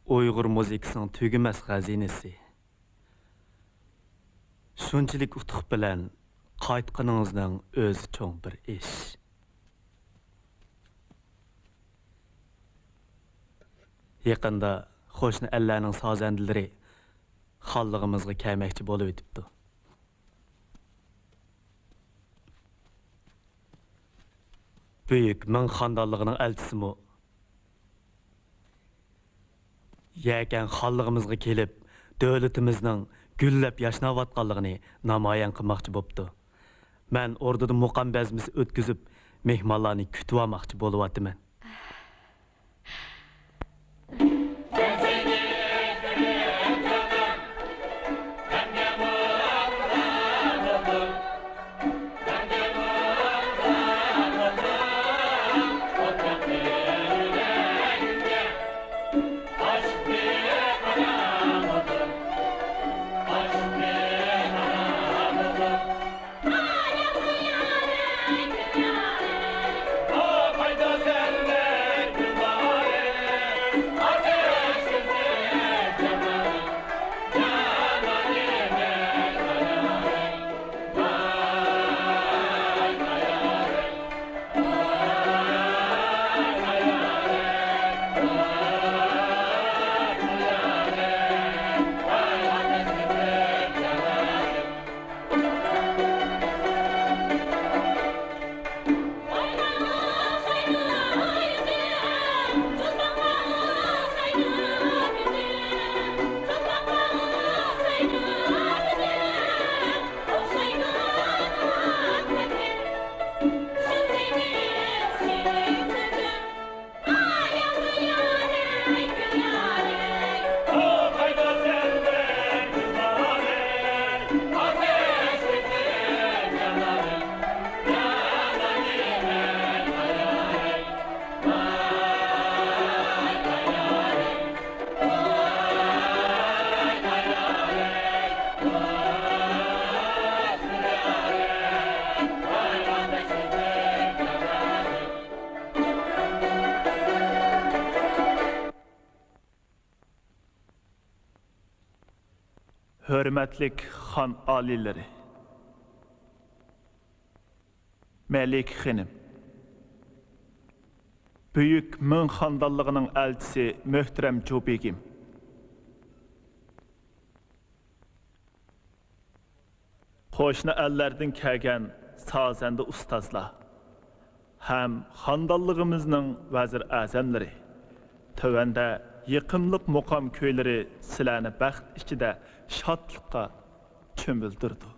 ئۇيغۇر مۇزىكىسىنىڭ تۈگىمەس خەزىنىسى. شۇنچىلىك ئۇتۇق بىلەن قايتقىنىڭىزنىڭ ئۆزى چوڭ بىر ئىش. يېقىندا قوشنا ئەللەرنىڭ سازەندىلىرى خانلىقىمىزغا كەلمەكچى بولۇۋېتىپتۇ. بۈيۈك مىڭ خاندانلىقىنىڭ ئەلچىسىمۇ يەكەن خانلىقىمىزغا كېلىپ، دۆلىتىمىزنىڭ گۈللەپ ياشناۋاتقانلىقىنى نامايان قىلماقچى بوپتۇ. مەن ئوردىدا مۇقام بەزمىسى ئۆتكۈزۈپ، مېھمانلارنى كۈتۈۋالماقچى بولۇۋاتىمەن. ھۆرمەتلىك خان ئالىيلىرى، مەلىكە خېنىم، بۈيۈك مىڭ خاندانلىقىنىڭ ئەلچىسى مۆھتەرەم جۇ بېگىم، قوشنا ئەللەردىن كەلگەن سازەندە ئۇستازلار ھەم خاندانلىقىمىزنىڭ ۋەزىر ئەزەملىرى، تۆۋەندە يېقىملىق مۇقام كۈيلىرى سىلەرنى بەخت ئىچىدە شادلىققا چۆمۈلدۈرىدۇ.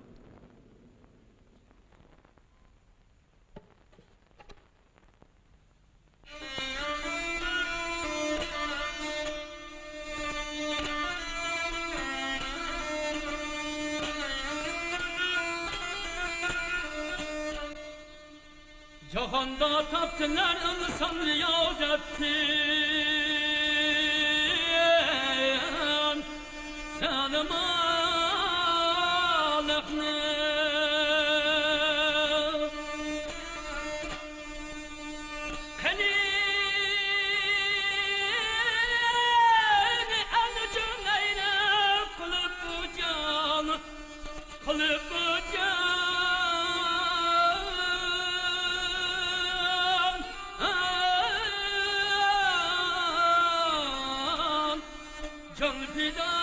جاھاندا تاپتىلار ئىنسان رىيازەتتىن سالىمانلىقنى. قېنى ئەل ئۈچۈن ئەينەپ قىلىپ بۇ جان، قىلىپ بۇ جان، جان پىدا.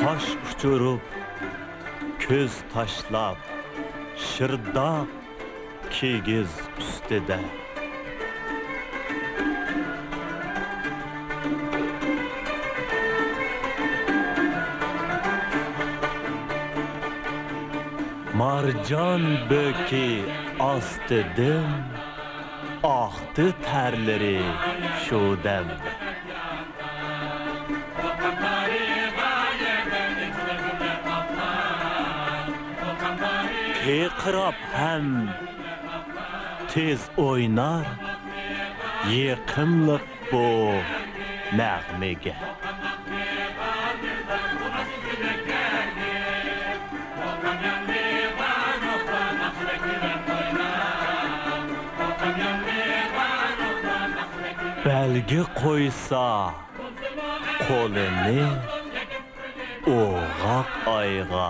قاش ئۇچۇرۇپ، كۆز تاشلاپ، شىرداق كىگىز ئۈستىدە. مارجان بۆكى ئاستىدىن ئاقتى تەرلىرى شۇ دەمدە. قىرقىراپ ھەم تېز ئوينار يېقىملىق بۇ نەغمىگە. بەلگە قويسا قولىنى ئوغاق ئايغا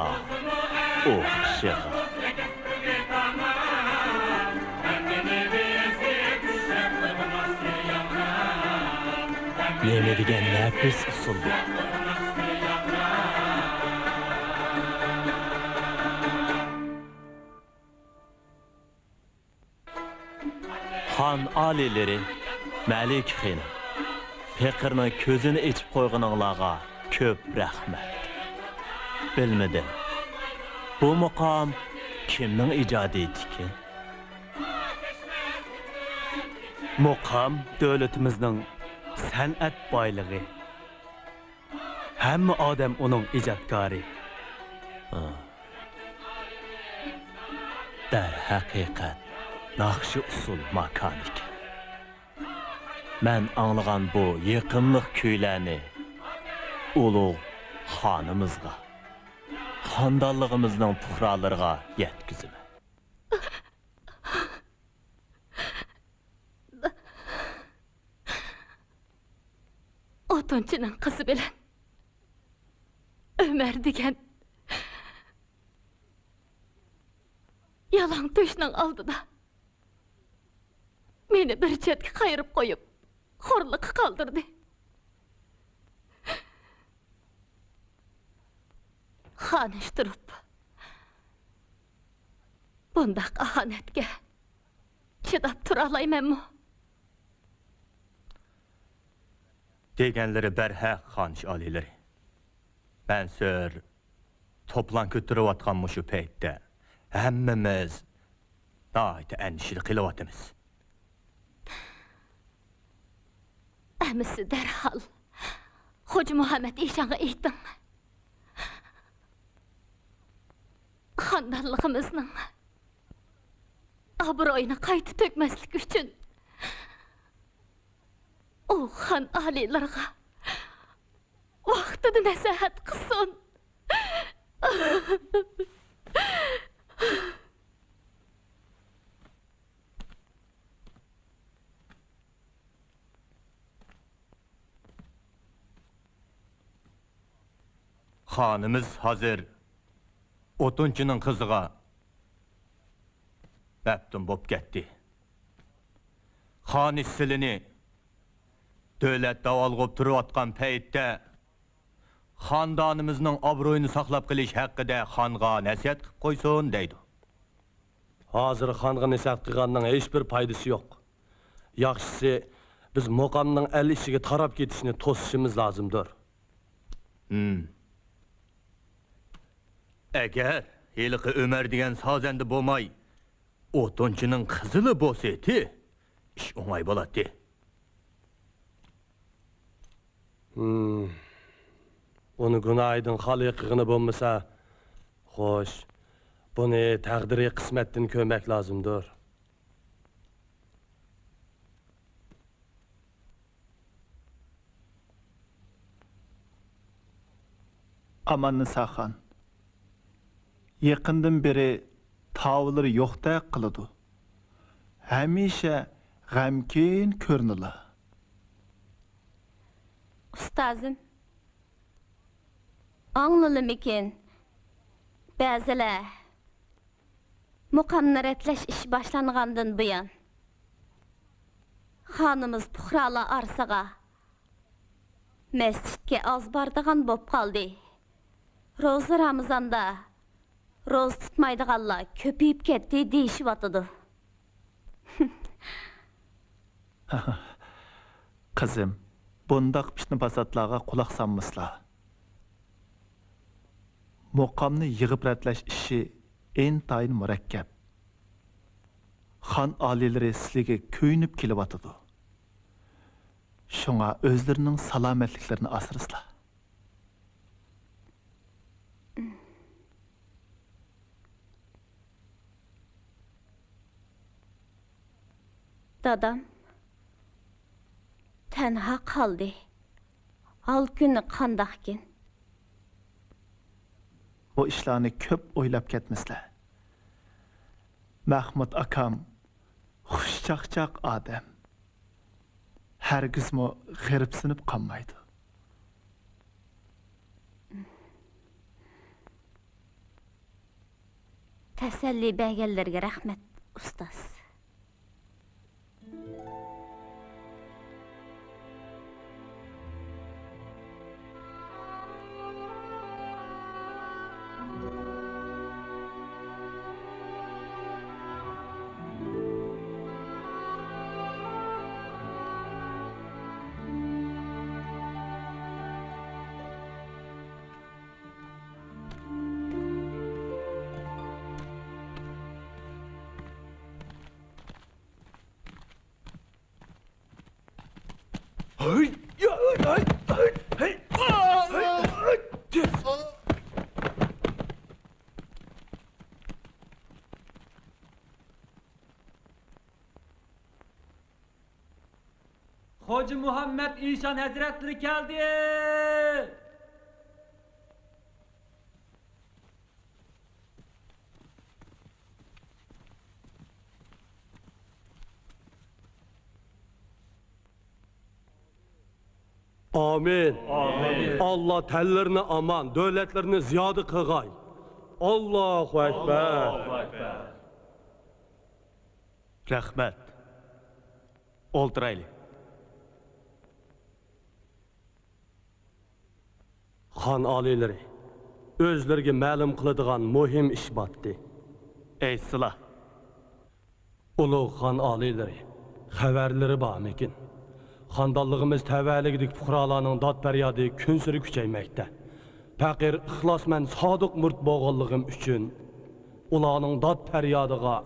ئوخشىغان. نېمە دېگەن نەپىس ئۇسۇل بۇ! خان ئالىيلىرى، مەلىكە خېنىم، پېقىرنىڭ كۆزىنى ئېچىپ قويغىنىڭلارغا كۆپ رەھمەت. بىلمىدىم، بۇ مۇقام كىمنىڭ ئىجادىيىتىكىن؟ مۇقام دۆلىتىمىزنىڭ سەنئەت بايلىقى. ھەممە ئادەم ئۇنىڭ ئىجادكارى. ھا. دەرھەقىقەت، ناخشا-ئۇسسۇل ماكانى ئىكەن. مەن ئاڭلىغان بۇ يېقىملىق كۈيلەرنى ئۇلۇغ خانىمىزغا، خاندانلىقىمىزنىڭ پۇقرالىرىغا يەتكۈزىمەن. ئوتۇنچىنىڭ قىزى بىلەن ئۆمەر دېگەن يالاڭ تۆشنىڭ ئالدىدا مېنى بىر چەتكە قايرىپ قويۇپ، خورلۇققا قالدۇردى. خانىش تۇرۇپ، بۇنداق ئاھانەتكە چىداپ تۇرالايمەنمۇ؟ دېگەنلىرى بەرھەق، خانىش ئالىيلىرى. مەنسۇر توپىلاڭ كۆتۈرۈۋاتقان مۇشۇ پەيتتە ھەممىمىز ناھايىتى ئەندىشىدە قېلىۋاتىمىز. ئەمىسە دەرھال خوجا مۇھەممەد ئىشانغا ئېيتىڭ. خاندانلىقىمىزنىڭ ئابرۇيىنى قايتا تۆكمەسلىك ئۈچۈن، ئۇ خان ئالىيلىرىغا ۋاقتىدا نەسىھەت قىلسۇن. خانىمىز ھازىر ئوتۇنچىنىڭ قىزىغا مەپتۇن بولۇپ كەتتى. خانىش سىلىنى دۆلەت داۋالغۇپ تۇرۇۋاتقان پەيتتە، خاندانىمىزنىڭ ئابرۇيىنى ساقلاپ قېلىش ھەققىدە خانغا نەسىھەت قىلىپ قويسۇن دەيدۇ. ھازىر خانغا نەسىھەت قىلغاننىڭ ھېچبىر پايدىسى يوق. ياخشىسى، بىز مۇقامنىڭ ئەل ئىچىگە تاراپ كېتىشىنى توسۇشىمىز لازىمدۇر. ھىم. ئەگەر ھېلىقى ئۆمەر دېگەن سازەندە بولماي، ئوتۇنچىنىڭ قىزىلا بولسىتى، ئىش ئوڭاي بولاتتى. ھىم. ئۇنى گۇناھىدىن خالىي قىلغىنى بولمىسا، خوش، بۇنى تەقدىرىي قىسمەتتىن كۆرمەك لازىمدۇر. ئاماننىساخان، يېقىندىن بېرى تاۋۇللىرى يوقتەك قىلىدۇ. ھەمىشە غەمكىن كۆرۈنىلا. ئۇستازىم، ئاڭلىلىمىكىن؟ بەزىلەر مۇقامنى رەتلەش ئىشى باشلانغاندىن بۇيان، خانىمىز پۇقرالار ئارىسىغا مەسچىتكە ئاز بارىدىغان بولۇپ قالدى. روزا رامىزاندا روزا تۇتمايدىغانلار كۆپىيىپ كەتتى دېيىشىۋاتىدۇ. قىزىم، بۇنداق پىتنە-پاساتلارغا قۇلاق سالمىسىلا. مۇقامنى يىغىپ رەتلەش ئىشى ئىنتايىن مۇرەككەپ. خان ئالىيلىرى سىلىگە كۆيۈنۈپ كېلىۋاتىدۇ. شۇڭا ئۆزلىرىنىڭ سالامەتلىكلىرىنى ئاسرىسىلا. دادام تەنھا قالدى. ھال-كۈنى قانداقكىن؟ بۇ ئىشلارنى كۆپ ئويلاپ كەتمىسىلە. مەخمۇت ئاكام خۇشچاقچاق ئادەم. ھەرگىزمۇ غېرىبسىنىپ قالمايدۇ. تەسەللى بەرگەنلىرىگە رەھمەت، ئۇستاز. خوجا مۇھەممەد ئىشان ھەزرەتلىرى كەلدى! ئامىن. ئامىن. ئاللا تەنلىرىنى ئامان، دۆلەتلىرىنى زىيادە قىلغاي. ئاللاھۇ ئەكبەر. رەھمەت. ئولتۇرايلى. خان ئالىيلىرى، ئۆزلىرىگە مەلۇم قىلىدىغان مۇھىم ئىش باتتى. ئېيتسىلا. ئۇلۇغ خان ئالىيلىرى، خەۋەرلىرى بارمىكىن؟ خاندانلىقىمىز تەۋەلىكىدىكى پۇقرالارنىڭ داد-پەريادى كۈنسېرى كۈچەيمەكتە. پەقىر، ئىخلاسمەن، سادىق مۇرىت بولغانلىقىم ئۈچۈن، ئۇلارنىڭ داد-پەريادىغا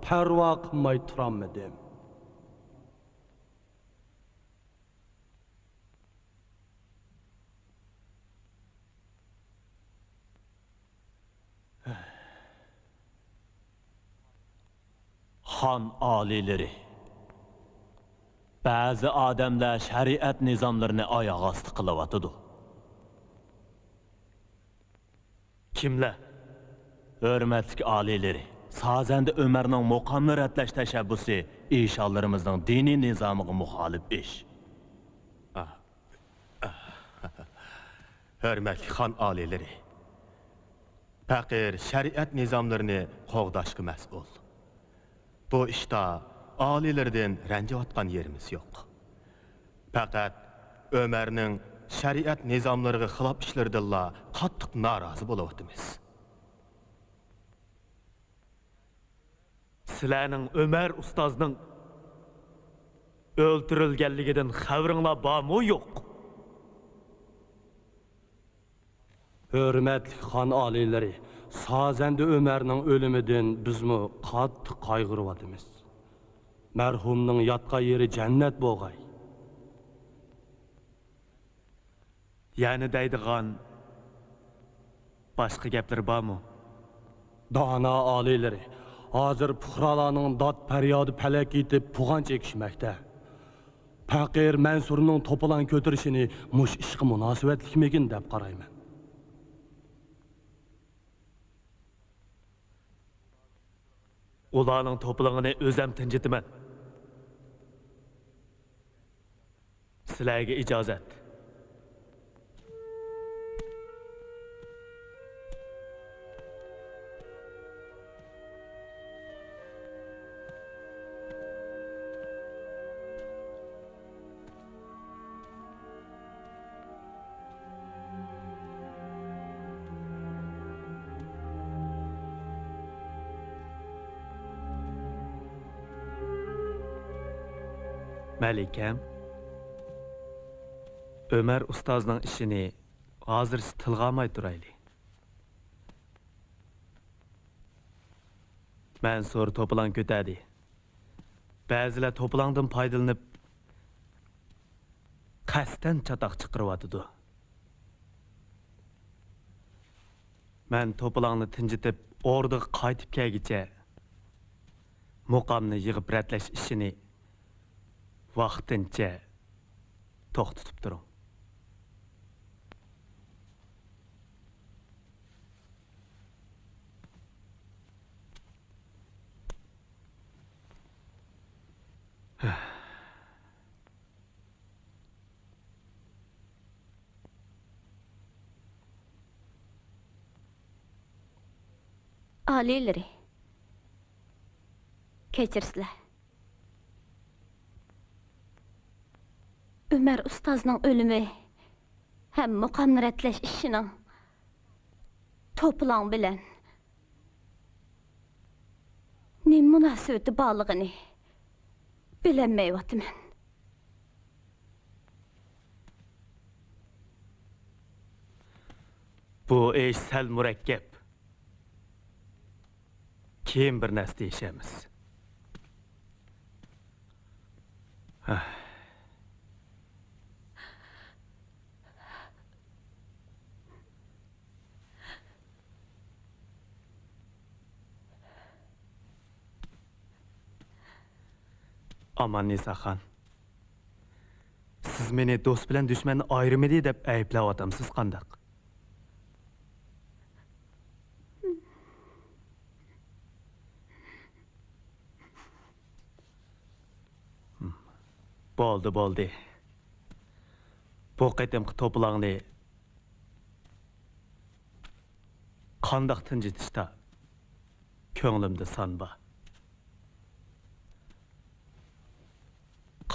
پەرۋا قىلماي تۇرالمىدىم. خان ئالىيلىرى، بەزى ئادەملەر شەرىئەت نىزاملىرىنى ئاياغ ئاستى قىلىۋاتىدۇ. كىملەر؟ ھۆرمەتلىك ئالىيلىرى، سازەندە ئۆمەرنىڭ مۇقامنى رەتلەش تەشەببۇسى ئىشانلىرىمىزنىڭ دىنىي نىزامىغا مۇخالىپ ئىش. ھۆرمەتلىك خان ئالىيلىرى، پەقىر شەرىئەت نىزاملىرىنى قوغداشقا مەسئۇل. بۇ ئىشتا ئالىيلىرىدىن رەنجىۋاتقان يېرىمىز يوق. پەقەت ئۆمەرنىڭ شەرىئەت نىزاملىرىغا خىلاپ ئىشلىرىدىنلا قاتتىق نارازى بولۇۋاتىمىز. سىلەرنىڭ ئۆمەر ئۇستازنىڭ ئۆلتۈرۈلگەنلىكىدىن خەۋىرىڭلار بارمۇ يوق؟ ھۆرمەتلىك خان ئالىيلىرى، سازەندە ئۆمەرنىڭ ئۆلۈمىدىن بىزمۇ قاتتىق قايغۇرۇۋاتىمىز. مەرھۇمنىڭ ياتقان يېرى جەننەت بولغاي. يەنە دەيدىغان باشقا گەپلىرى بارمۇ؟ دانا ئالىيلىرى، ھازىر پۇقرالارنىڭ داد پەريادى پەلەككە يېتىپ پۇغان چېكىشمەكتە. پەقىر مەنسۇرنىڭ توپىلاڭ كۆتۈرۈشىنى مۇشۇ ئىشقا مۇناسىۋەتلىكمىكىن دەپ قارايمەن. ئۇلارنىڭ توپىلىڭىنى ئۆزەم تىنجىتىمەن. سىلەرگە ئىجازەت. مەلىكەم، ئۆمەر ئۇستازنىڭ ئىشىنى ھازىرچە تىلغا ئالماي تۇرايلى. مەنسۇر توپىلاڭ كۆتەردى. بەزىلەر توپىلاڭدىن پايدىلىنىپ، قەستەن چاتاق چىقىرىۋاتىدۇ. مەن توپىلاڭنى تىنجىتىپ، ئوردىغا قايتىپ كەلگۈچە، مۇقامنى يىغىپ رەتلەش ئىشىنى ۋاقتىنچە توختىتىپ تۇرۇڭ. ئالىيلىرى، كەچۈرسىلەر. ئۆمەر ئۇستازنىڭ ئۆلۈمى ھەم مۇقامنى رەتلەش ئىشىنىڭ توپىلاڭ بىلەن نېمە مۇناسىۋىتى بارلىقىنى بىلەلمەيۋاتىمەن. بۇ ئىش سەل مۇرەككەپ. كېيىن بىر نەرسە دېيىشەرمىز. ئاماننىساخان، سىز مېنى دوست بىلەن دۈشمەننى ئايرىمىدى دەپ ئەيىبلەۋاتامسىز قانداق؟ بولدى، بولدى. بۇ قېتىمقى توپىلاڭنى قانداق تىنجىتىشتا كۆڭلۈمدە سان بار.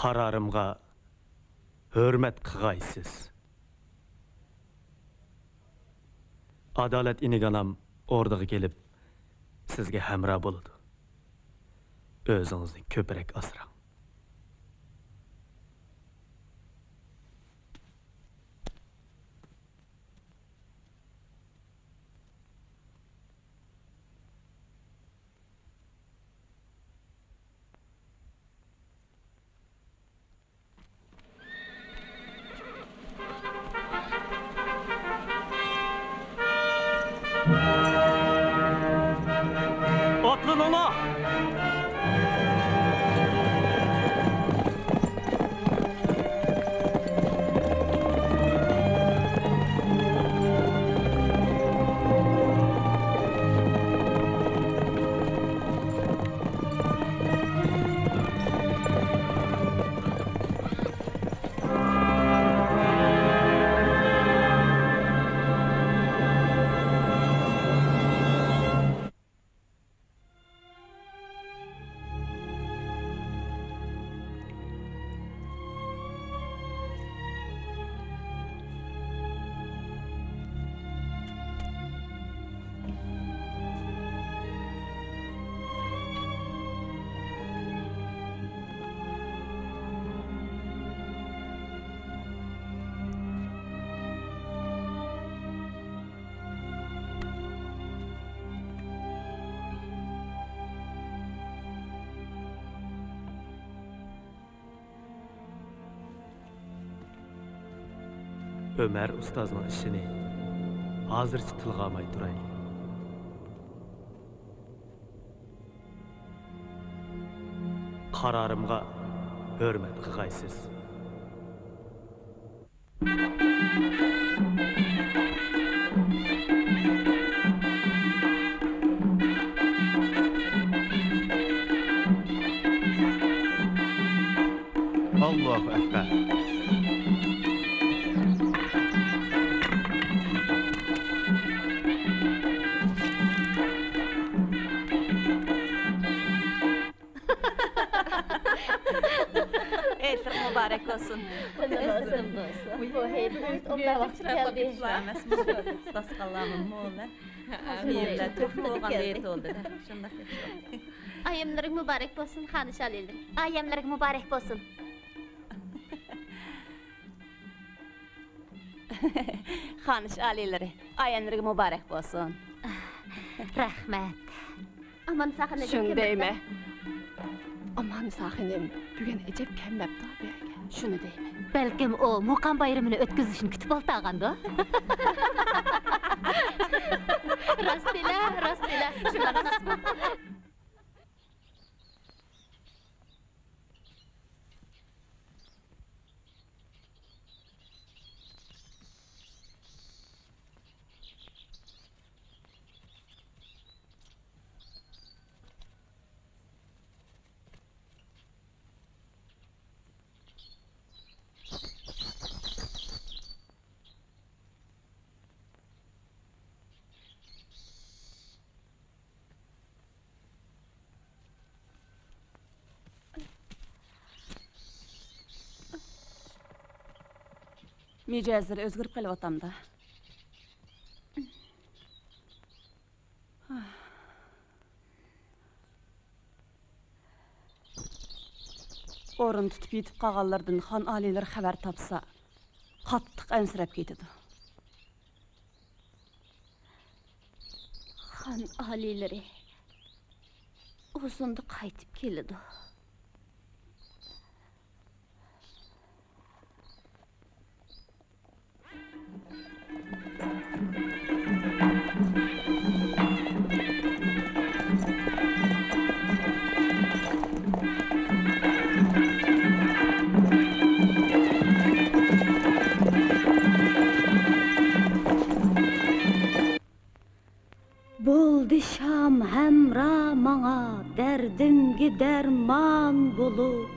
قارارىمغا ھۆرمەت قىغايسىز. ئادالەت ئىنىگانام ئوردىغا كېلىپ، سىزگە ھەمراھ بولىدۇ. ئۆزىڭىزنى كۆپرەك ئاسراڭ. ئاتلىنىڭلار! ئۆمەر ئۇستازنىڭ ئىشىنى ھازىرچە تىلغا ئالماي تۇرايلى. قارارىمغا ھۆرمەت قىلغايسىز. ئاللاھۇ ئەكبەر. ھېيتلىرىڭ مۇبارەك بولسۇن. بۇ ھېيت بۈگۈن ئوبدان ۋاقتى كەلدى. داستىخانلارمۇ مول، ھە؟ مېۋىلەر تۆكۈلۈپ بولغاندەك تولدى-دە. شۇنداق. ئايەملىرىڭ مۇبارەك بولسۇن، خانىش ئالىيلىرى. ئايەملىرىڭ مۇبارەك بولسۇن. خانىش ئالىيلىرى، ئايەملىرىگە مۇبارەك بولسۇن. رەھمەت. ئاماننىسا خېنىم شۇنى دەيمەن. ئاماننىسا خېنىم بۈگۈن ئەجەب كەلمەپتۇ بۇ يەرگە. شۇنى دەيمەن. بەلكىم ئۇ مۇقام بايرىمىنى ئۆتكۈزۈشنى كۈتۈپ ئولتۇرغاندۇ؟ راستىلا، راستىلا. شۇنداق. مىجەزلىرى ئۆزگىرىپ قېلىۋاتامدا. ئورۇن تۇتۇپ يېتىپ قالغانلىرىدىن خان ئالىيلىرى خەۋەر تاپسا، قاتتىق ئەنسىرەپ كېتىدۇ. خان ئالىيلىرى ئۇزۇندا قايتىپ كېلىدۇ. بولدى شام ھەمراھ ماڭا، دەردىمگە دەرمان بولۇپ.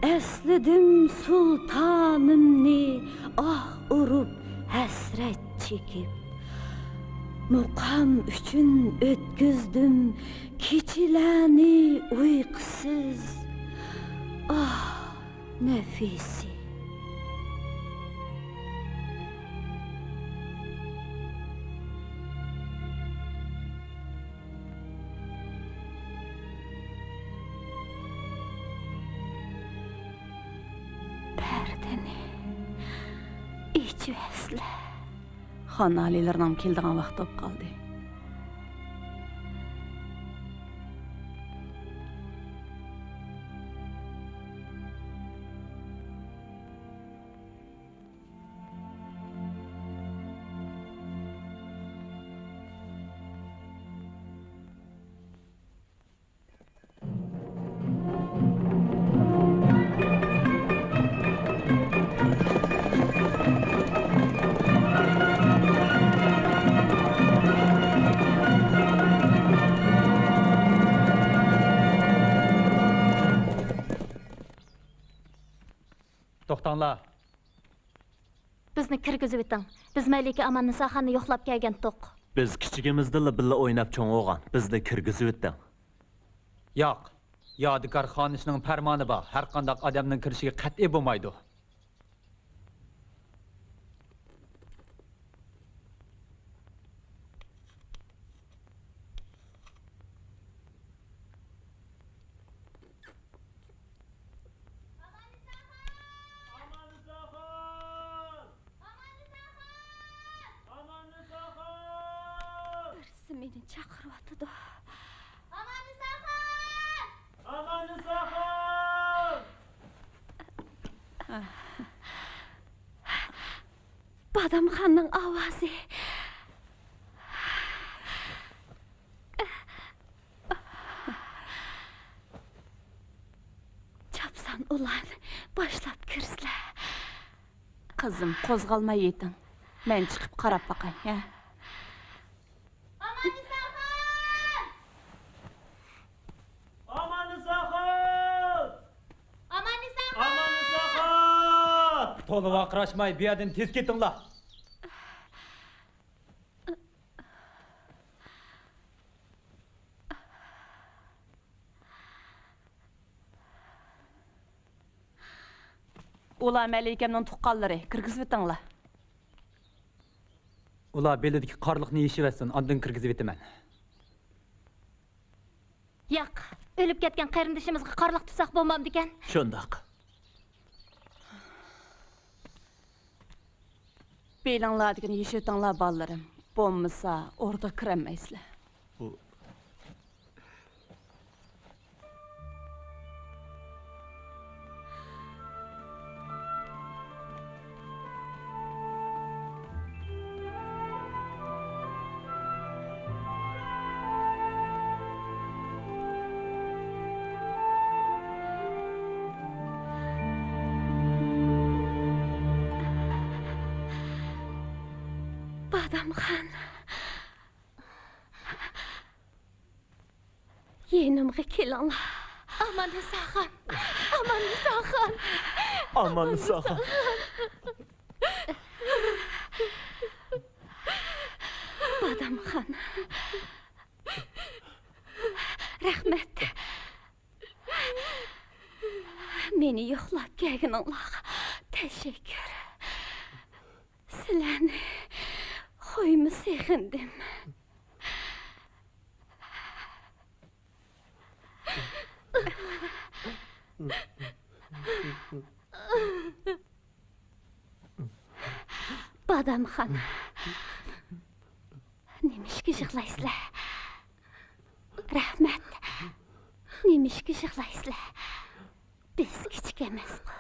ئەسلىدىم سۇلتانىمنى، ئاھ ئۇرۇپ، ھەسرەت چېكىپ. مۇقام ئۈچۈن ئۆتكۈزدۈم كېچىلەرنى ئۇيقۇسىز. ئاھ! نەفىسى. پەردىنى ئېچىۋەتسىلە. خان ئالىيلىرىنىڭ كېلىدىغان ۋاقتى بولۇپ قالدى. توختاڭلار! بىزنى كىرگۈزۈۋېتىڭ. بىز مەلىكە ئاماننىساخاننى يوقلاپ كەلگەنتۇق. بىز كىچىكىمىزدىنلا بىللە ئويناپ چوڭ بولغان. بىزنى كىرگۈزۈۋېتىڭ. ياق. يادىكار خانىشنىڭ پەرمانى بار. ھەرقانداق ئادەمنىڭ كىرىشىگە قەتئىي بولمايدۇ. ئاماننىساخان! ئاماننىساخان! ئاماننىساخان! بىرسى مېنى چاقىرىۋاتىدۇ. ئاماننىساخان! ئاماننىساخان! ئادەمخاننىڭ ئاۋازى. چاپسان ئۇلارنى باشلاپ كىرسىلە. قىزىم، قوزغالماي يېتىڭ. مەن چىقىپ قاراپ باقاي، ھە؟ ئاماننىساخان! ئاماننىساخان! ئاماننىساخان! تولا ۋارقىراشماي، بۇ يەردىن تېز كېتىڭلار! ئۇلار مەلىكەمنىڭ تۇغقانلىرى، كىرگۈزۈۋېتىڭلار. ئۇلار بېلىدىكى قارلىقنى يېشىۋەتسۇن، ئاندىن كىرگۈزۈۋېتىمەن. ياق، ئۆلۈپ كەتكەن قېرىندىشىمىزغا قارلىق تۇتساق بولمامدىكەن؟ شۇنداق. بېلىڭلاردىكىنى يېشىۋېتىڭلار، بالىلىرىم. بولمىسا، ئوردىغا كىرەلمەيسىلەر. بادامخان. يېنىمغا كېلىڭلار. ئاماننىساخان! ئاماننىساخان! ئاماننىساخان! بادامخان. رەھمەت. مېنى يوقلاپ كەلگىنىڭلارغا تەشەككۈر. سىلەرنى خويمۇ سېغىندىم. بادامخان، نېمىشقا يىغلايسىلەر؟ رەھمەت، نېمىشقا يىغلايسىلەر؟ بىز كىچىك ئەمەسقۇ.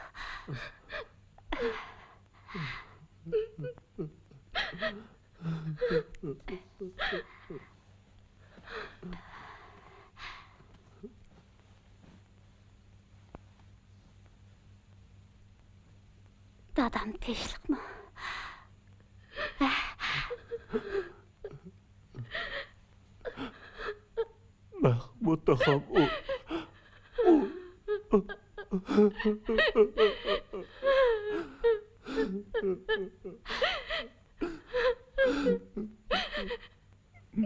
دادام تىنچلىقمۇ؟ ھە؟ مەخمۇت تاغام، ئۇ، ئۇ.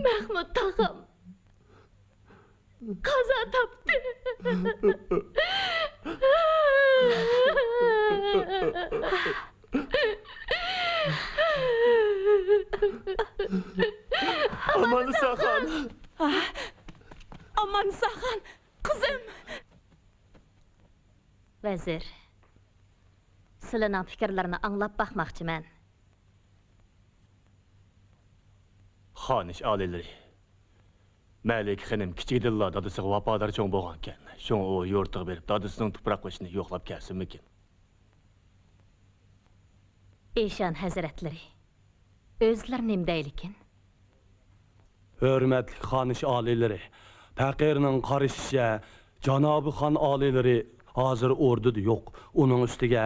مەخمۇت تاغام قازا تاپتى. ئاماننىساخان! ئاماننىساخان، قىزىم! ۋەزىر، سىلىنىڭ پىكىرلىرىنى ئاڭلاپ باقماقچىمەن. خانىش ئالىيلىرى، مەلىكە خېنىم كىچىكىدىنلا دادىسىغا ۋاپادار چوڭ بولغانىكەن، شۇڭا ئۇ يۇرتىغا بېرىپ، دادىسىنىڭ تۇپراق بېشىنى يوقلاپ كەلسۇنمىكىن؟ ئىشان ھەزرەتلىرى، ئۆزلىرى نېمە دەيلىكىن؟ ھۆرمەتلىك خانىش ئالىيلىرى، پەقىرنىڭ قارىشىچە، جانابىي خان ئالىيلىرى ھازىر ئوردىدا يوق. ئۇنىڭ ئۈستىگە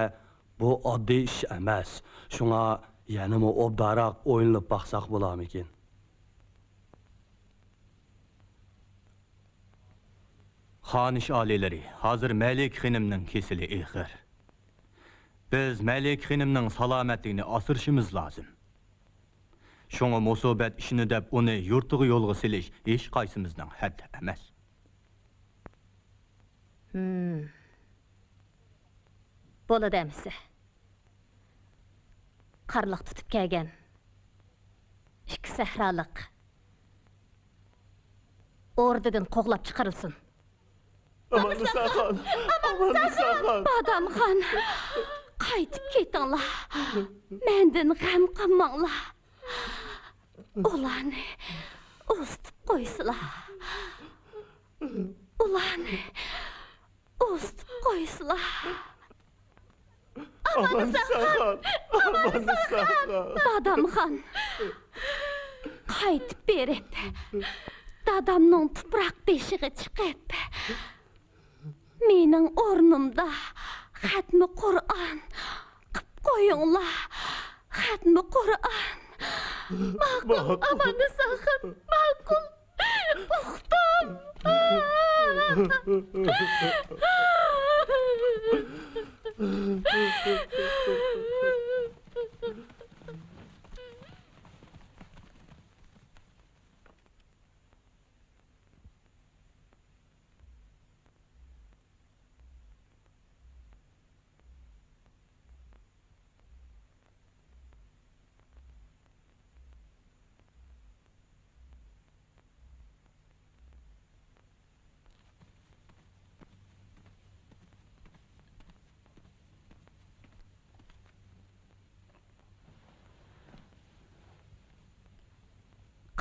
بۇ ئاددىي ئىش ئەمەس. شۇڭا يەنىمۇ ئوبدانراق ئويلىنىپ باقساق بولارمىكىن؟ خانىش ئالىيلىرى، ھازىر مەلىكە خېنىمنىڭ كېسىلى ئېغىر. بىز مەلىكە خېنىمنىڭ سالامەتلىكىنى ئاسرىشىمىز لازىم. شۇڭا مۇسىبەت ئىشىنى دەپ ئۇنى يۇرتىغا يولغا سېلىش ھېچقايسىمىزنىڭ ھەددى ئەمەس. ھىم. بولىدۇ ئەمىسە. قارلىق تۇتۇپ كەلگەن ئىككى سەھرالىق ئوردىدىن قوغلاپ چىقىرىلسۇن. ئاماننىساخان! ئاماننىساخان! بادامخان، قايتىپ كېتىڭلار. مەندىن غەم قىلماڭلار. ئۇلارنى ئۇزىتىپ قويسىلا. ئۇلارنى ئۇزىتىپ قويسىلا. ئامانساخان! ئامانساخان! دادامخان! قايتىپ بېرىپ، دادامنىڭ تۇپراق بېشىغا چىقىپ، مېنىڭ ئورنۇمدا خەتمە قۇرئان قىپ قويۇڭلار. خەتمە قۇرئان. ماقۇل، ماقۇل. ئاماندا ساقىن. ماقۇل. ئۇقتۇم.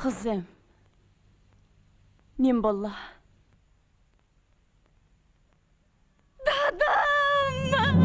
قىزىم، نېمە بولدى؟ دادام!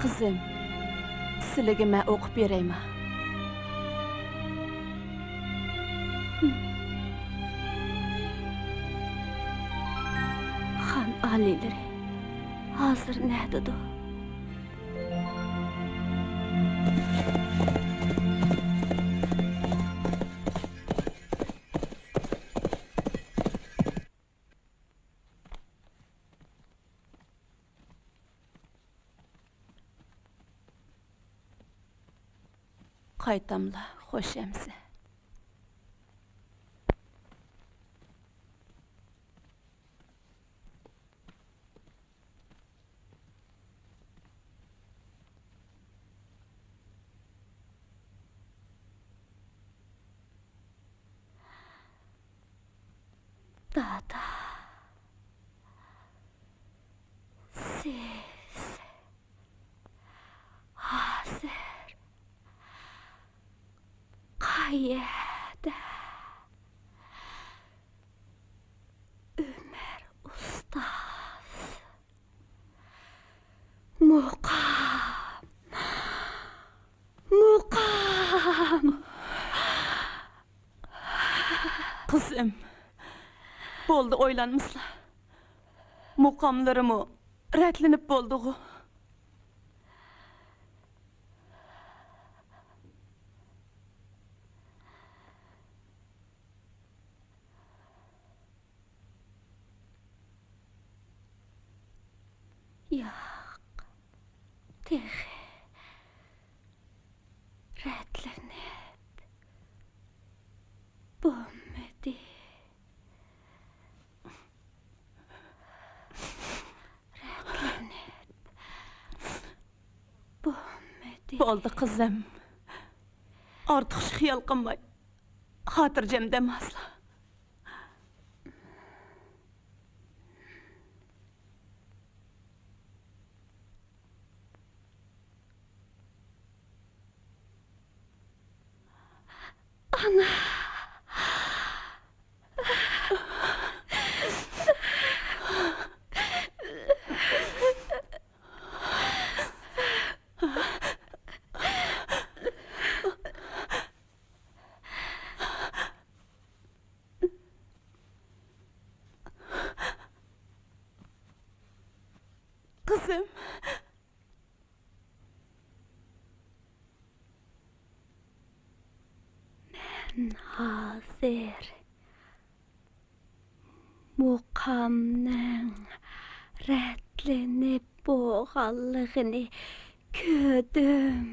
قىزىم، سىلىگە مەن ئوقۇپ بېرەيما؟ خان ئالىيلىرى ھازىر نەدىدۇ؟ قايتاملا خوش ئەمىسە. دادا، سىز ھازىر قەيەردە؟ ئۆمەر ئۇستاز. مۇقام. مۇقام. قىزىم، بولدى، ئويلانمىسىلا. مۇقاملىرىمۇ رەتلىنىپ بولدىغۇ. ياق، تېخى. بولدى، قىزىم. ئارتۇقچە خىيال قىلماي، خاتىرجەم دەم ئاسلا. ئانا! قىزىم. مەن ھازىر مۇقامنىڭ رەتلىنىپ بولغانلىقىنى كۆردۈم.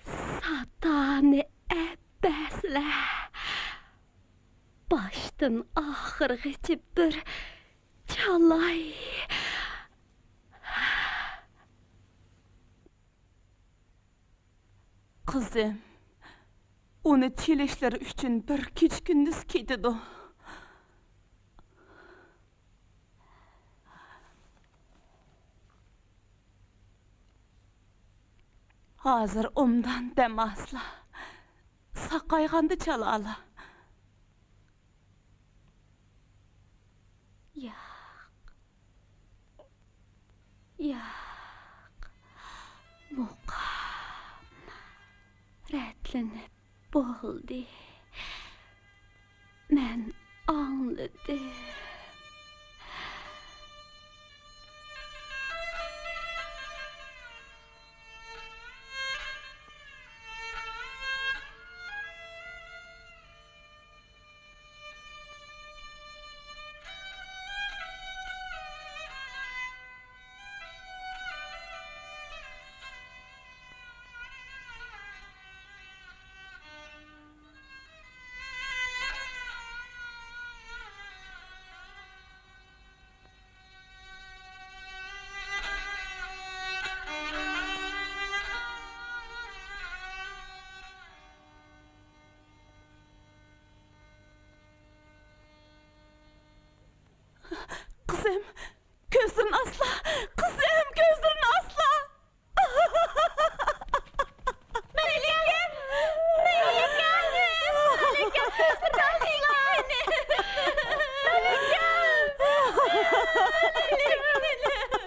ساتانى ئەپەسلە. باشتىن ئاخىرغىچە بىر چالاي. قىزىم، ئۇنى چېلىشلىرى ئۈچۈن بىر كېچە-كۈندۈز كېتىدۇ. ھازىر ئوبدان دەم ئالسىلا، ساقايغاندا چالارلا. ياق. ياق. مۇقام رەتلىنىپ بولدى. مەن ئاڭلىدىم. قىزىم، كۆزلىرىنى ئاسلا! قىزىم، كۆزلىرىنى ئاسلا! مەلىكەم! مەلىكەم! مەلىكەم، كۆزلىرىنى ئاسلا! مەلىكەم! مەلىكەم!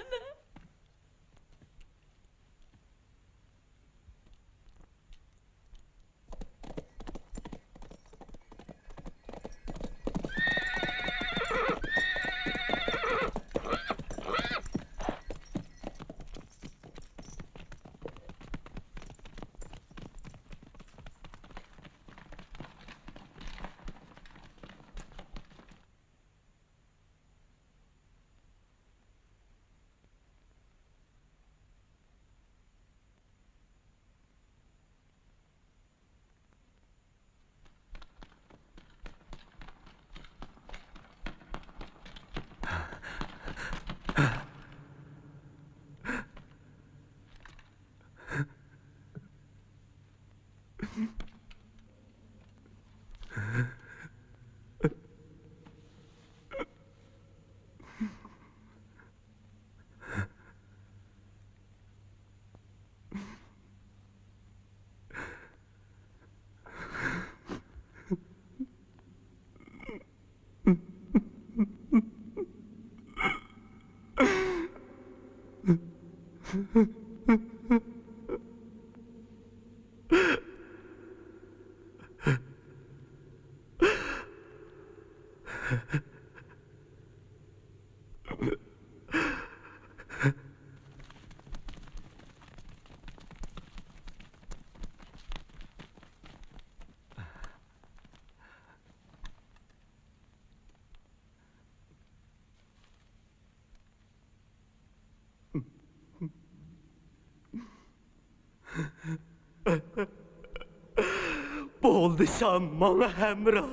بۇ ئولدىشام ماڭا ھەمراھ،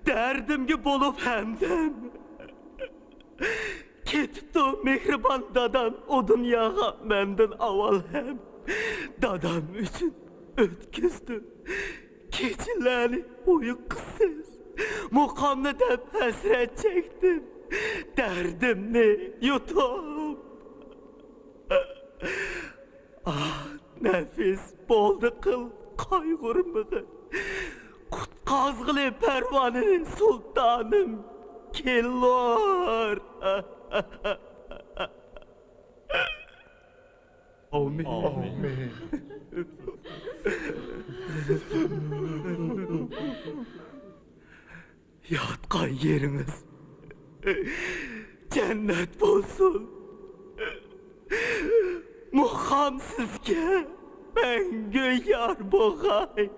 دەردىمگە بولۇپ ھەمدەم. كېتىپتۇ مېھرىبان دادام ئۇ دۇنياغا مەندىن ئاۋۋال ھەم. دادام ئۈچۈن ئۆتكۈزدۈم كېچىلەرنى ئۇيقۇسىز. مۇقامنى دەپ ھەسرەت چەكتىم، دەردىمنى يۇتۇپ. ئاھ، نەپىس، بولدى قىل قايغۇرمىغىن. قۇتقازغىلى پەرۋانىنى سۇلتانىم كېلۇر. ئامىن. ئامىن. ياتقان يېرىڭىز جەننەت بولسۇن. مۇقام سىزگە مەڭگۈ يار بولغاي.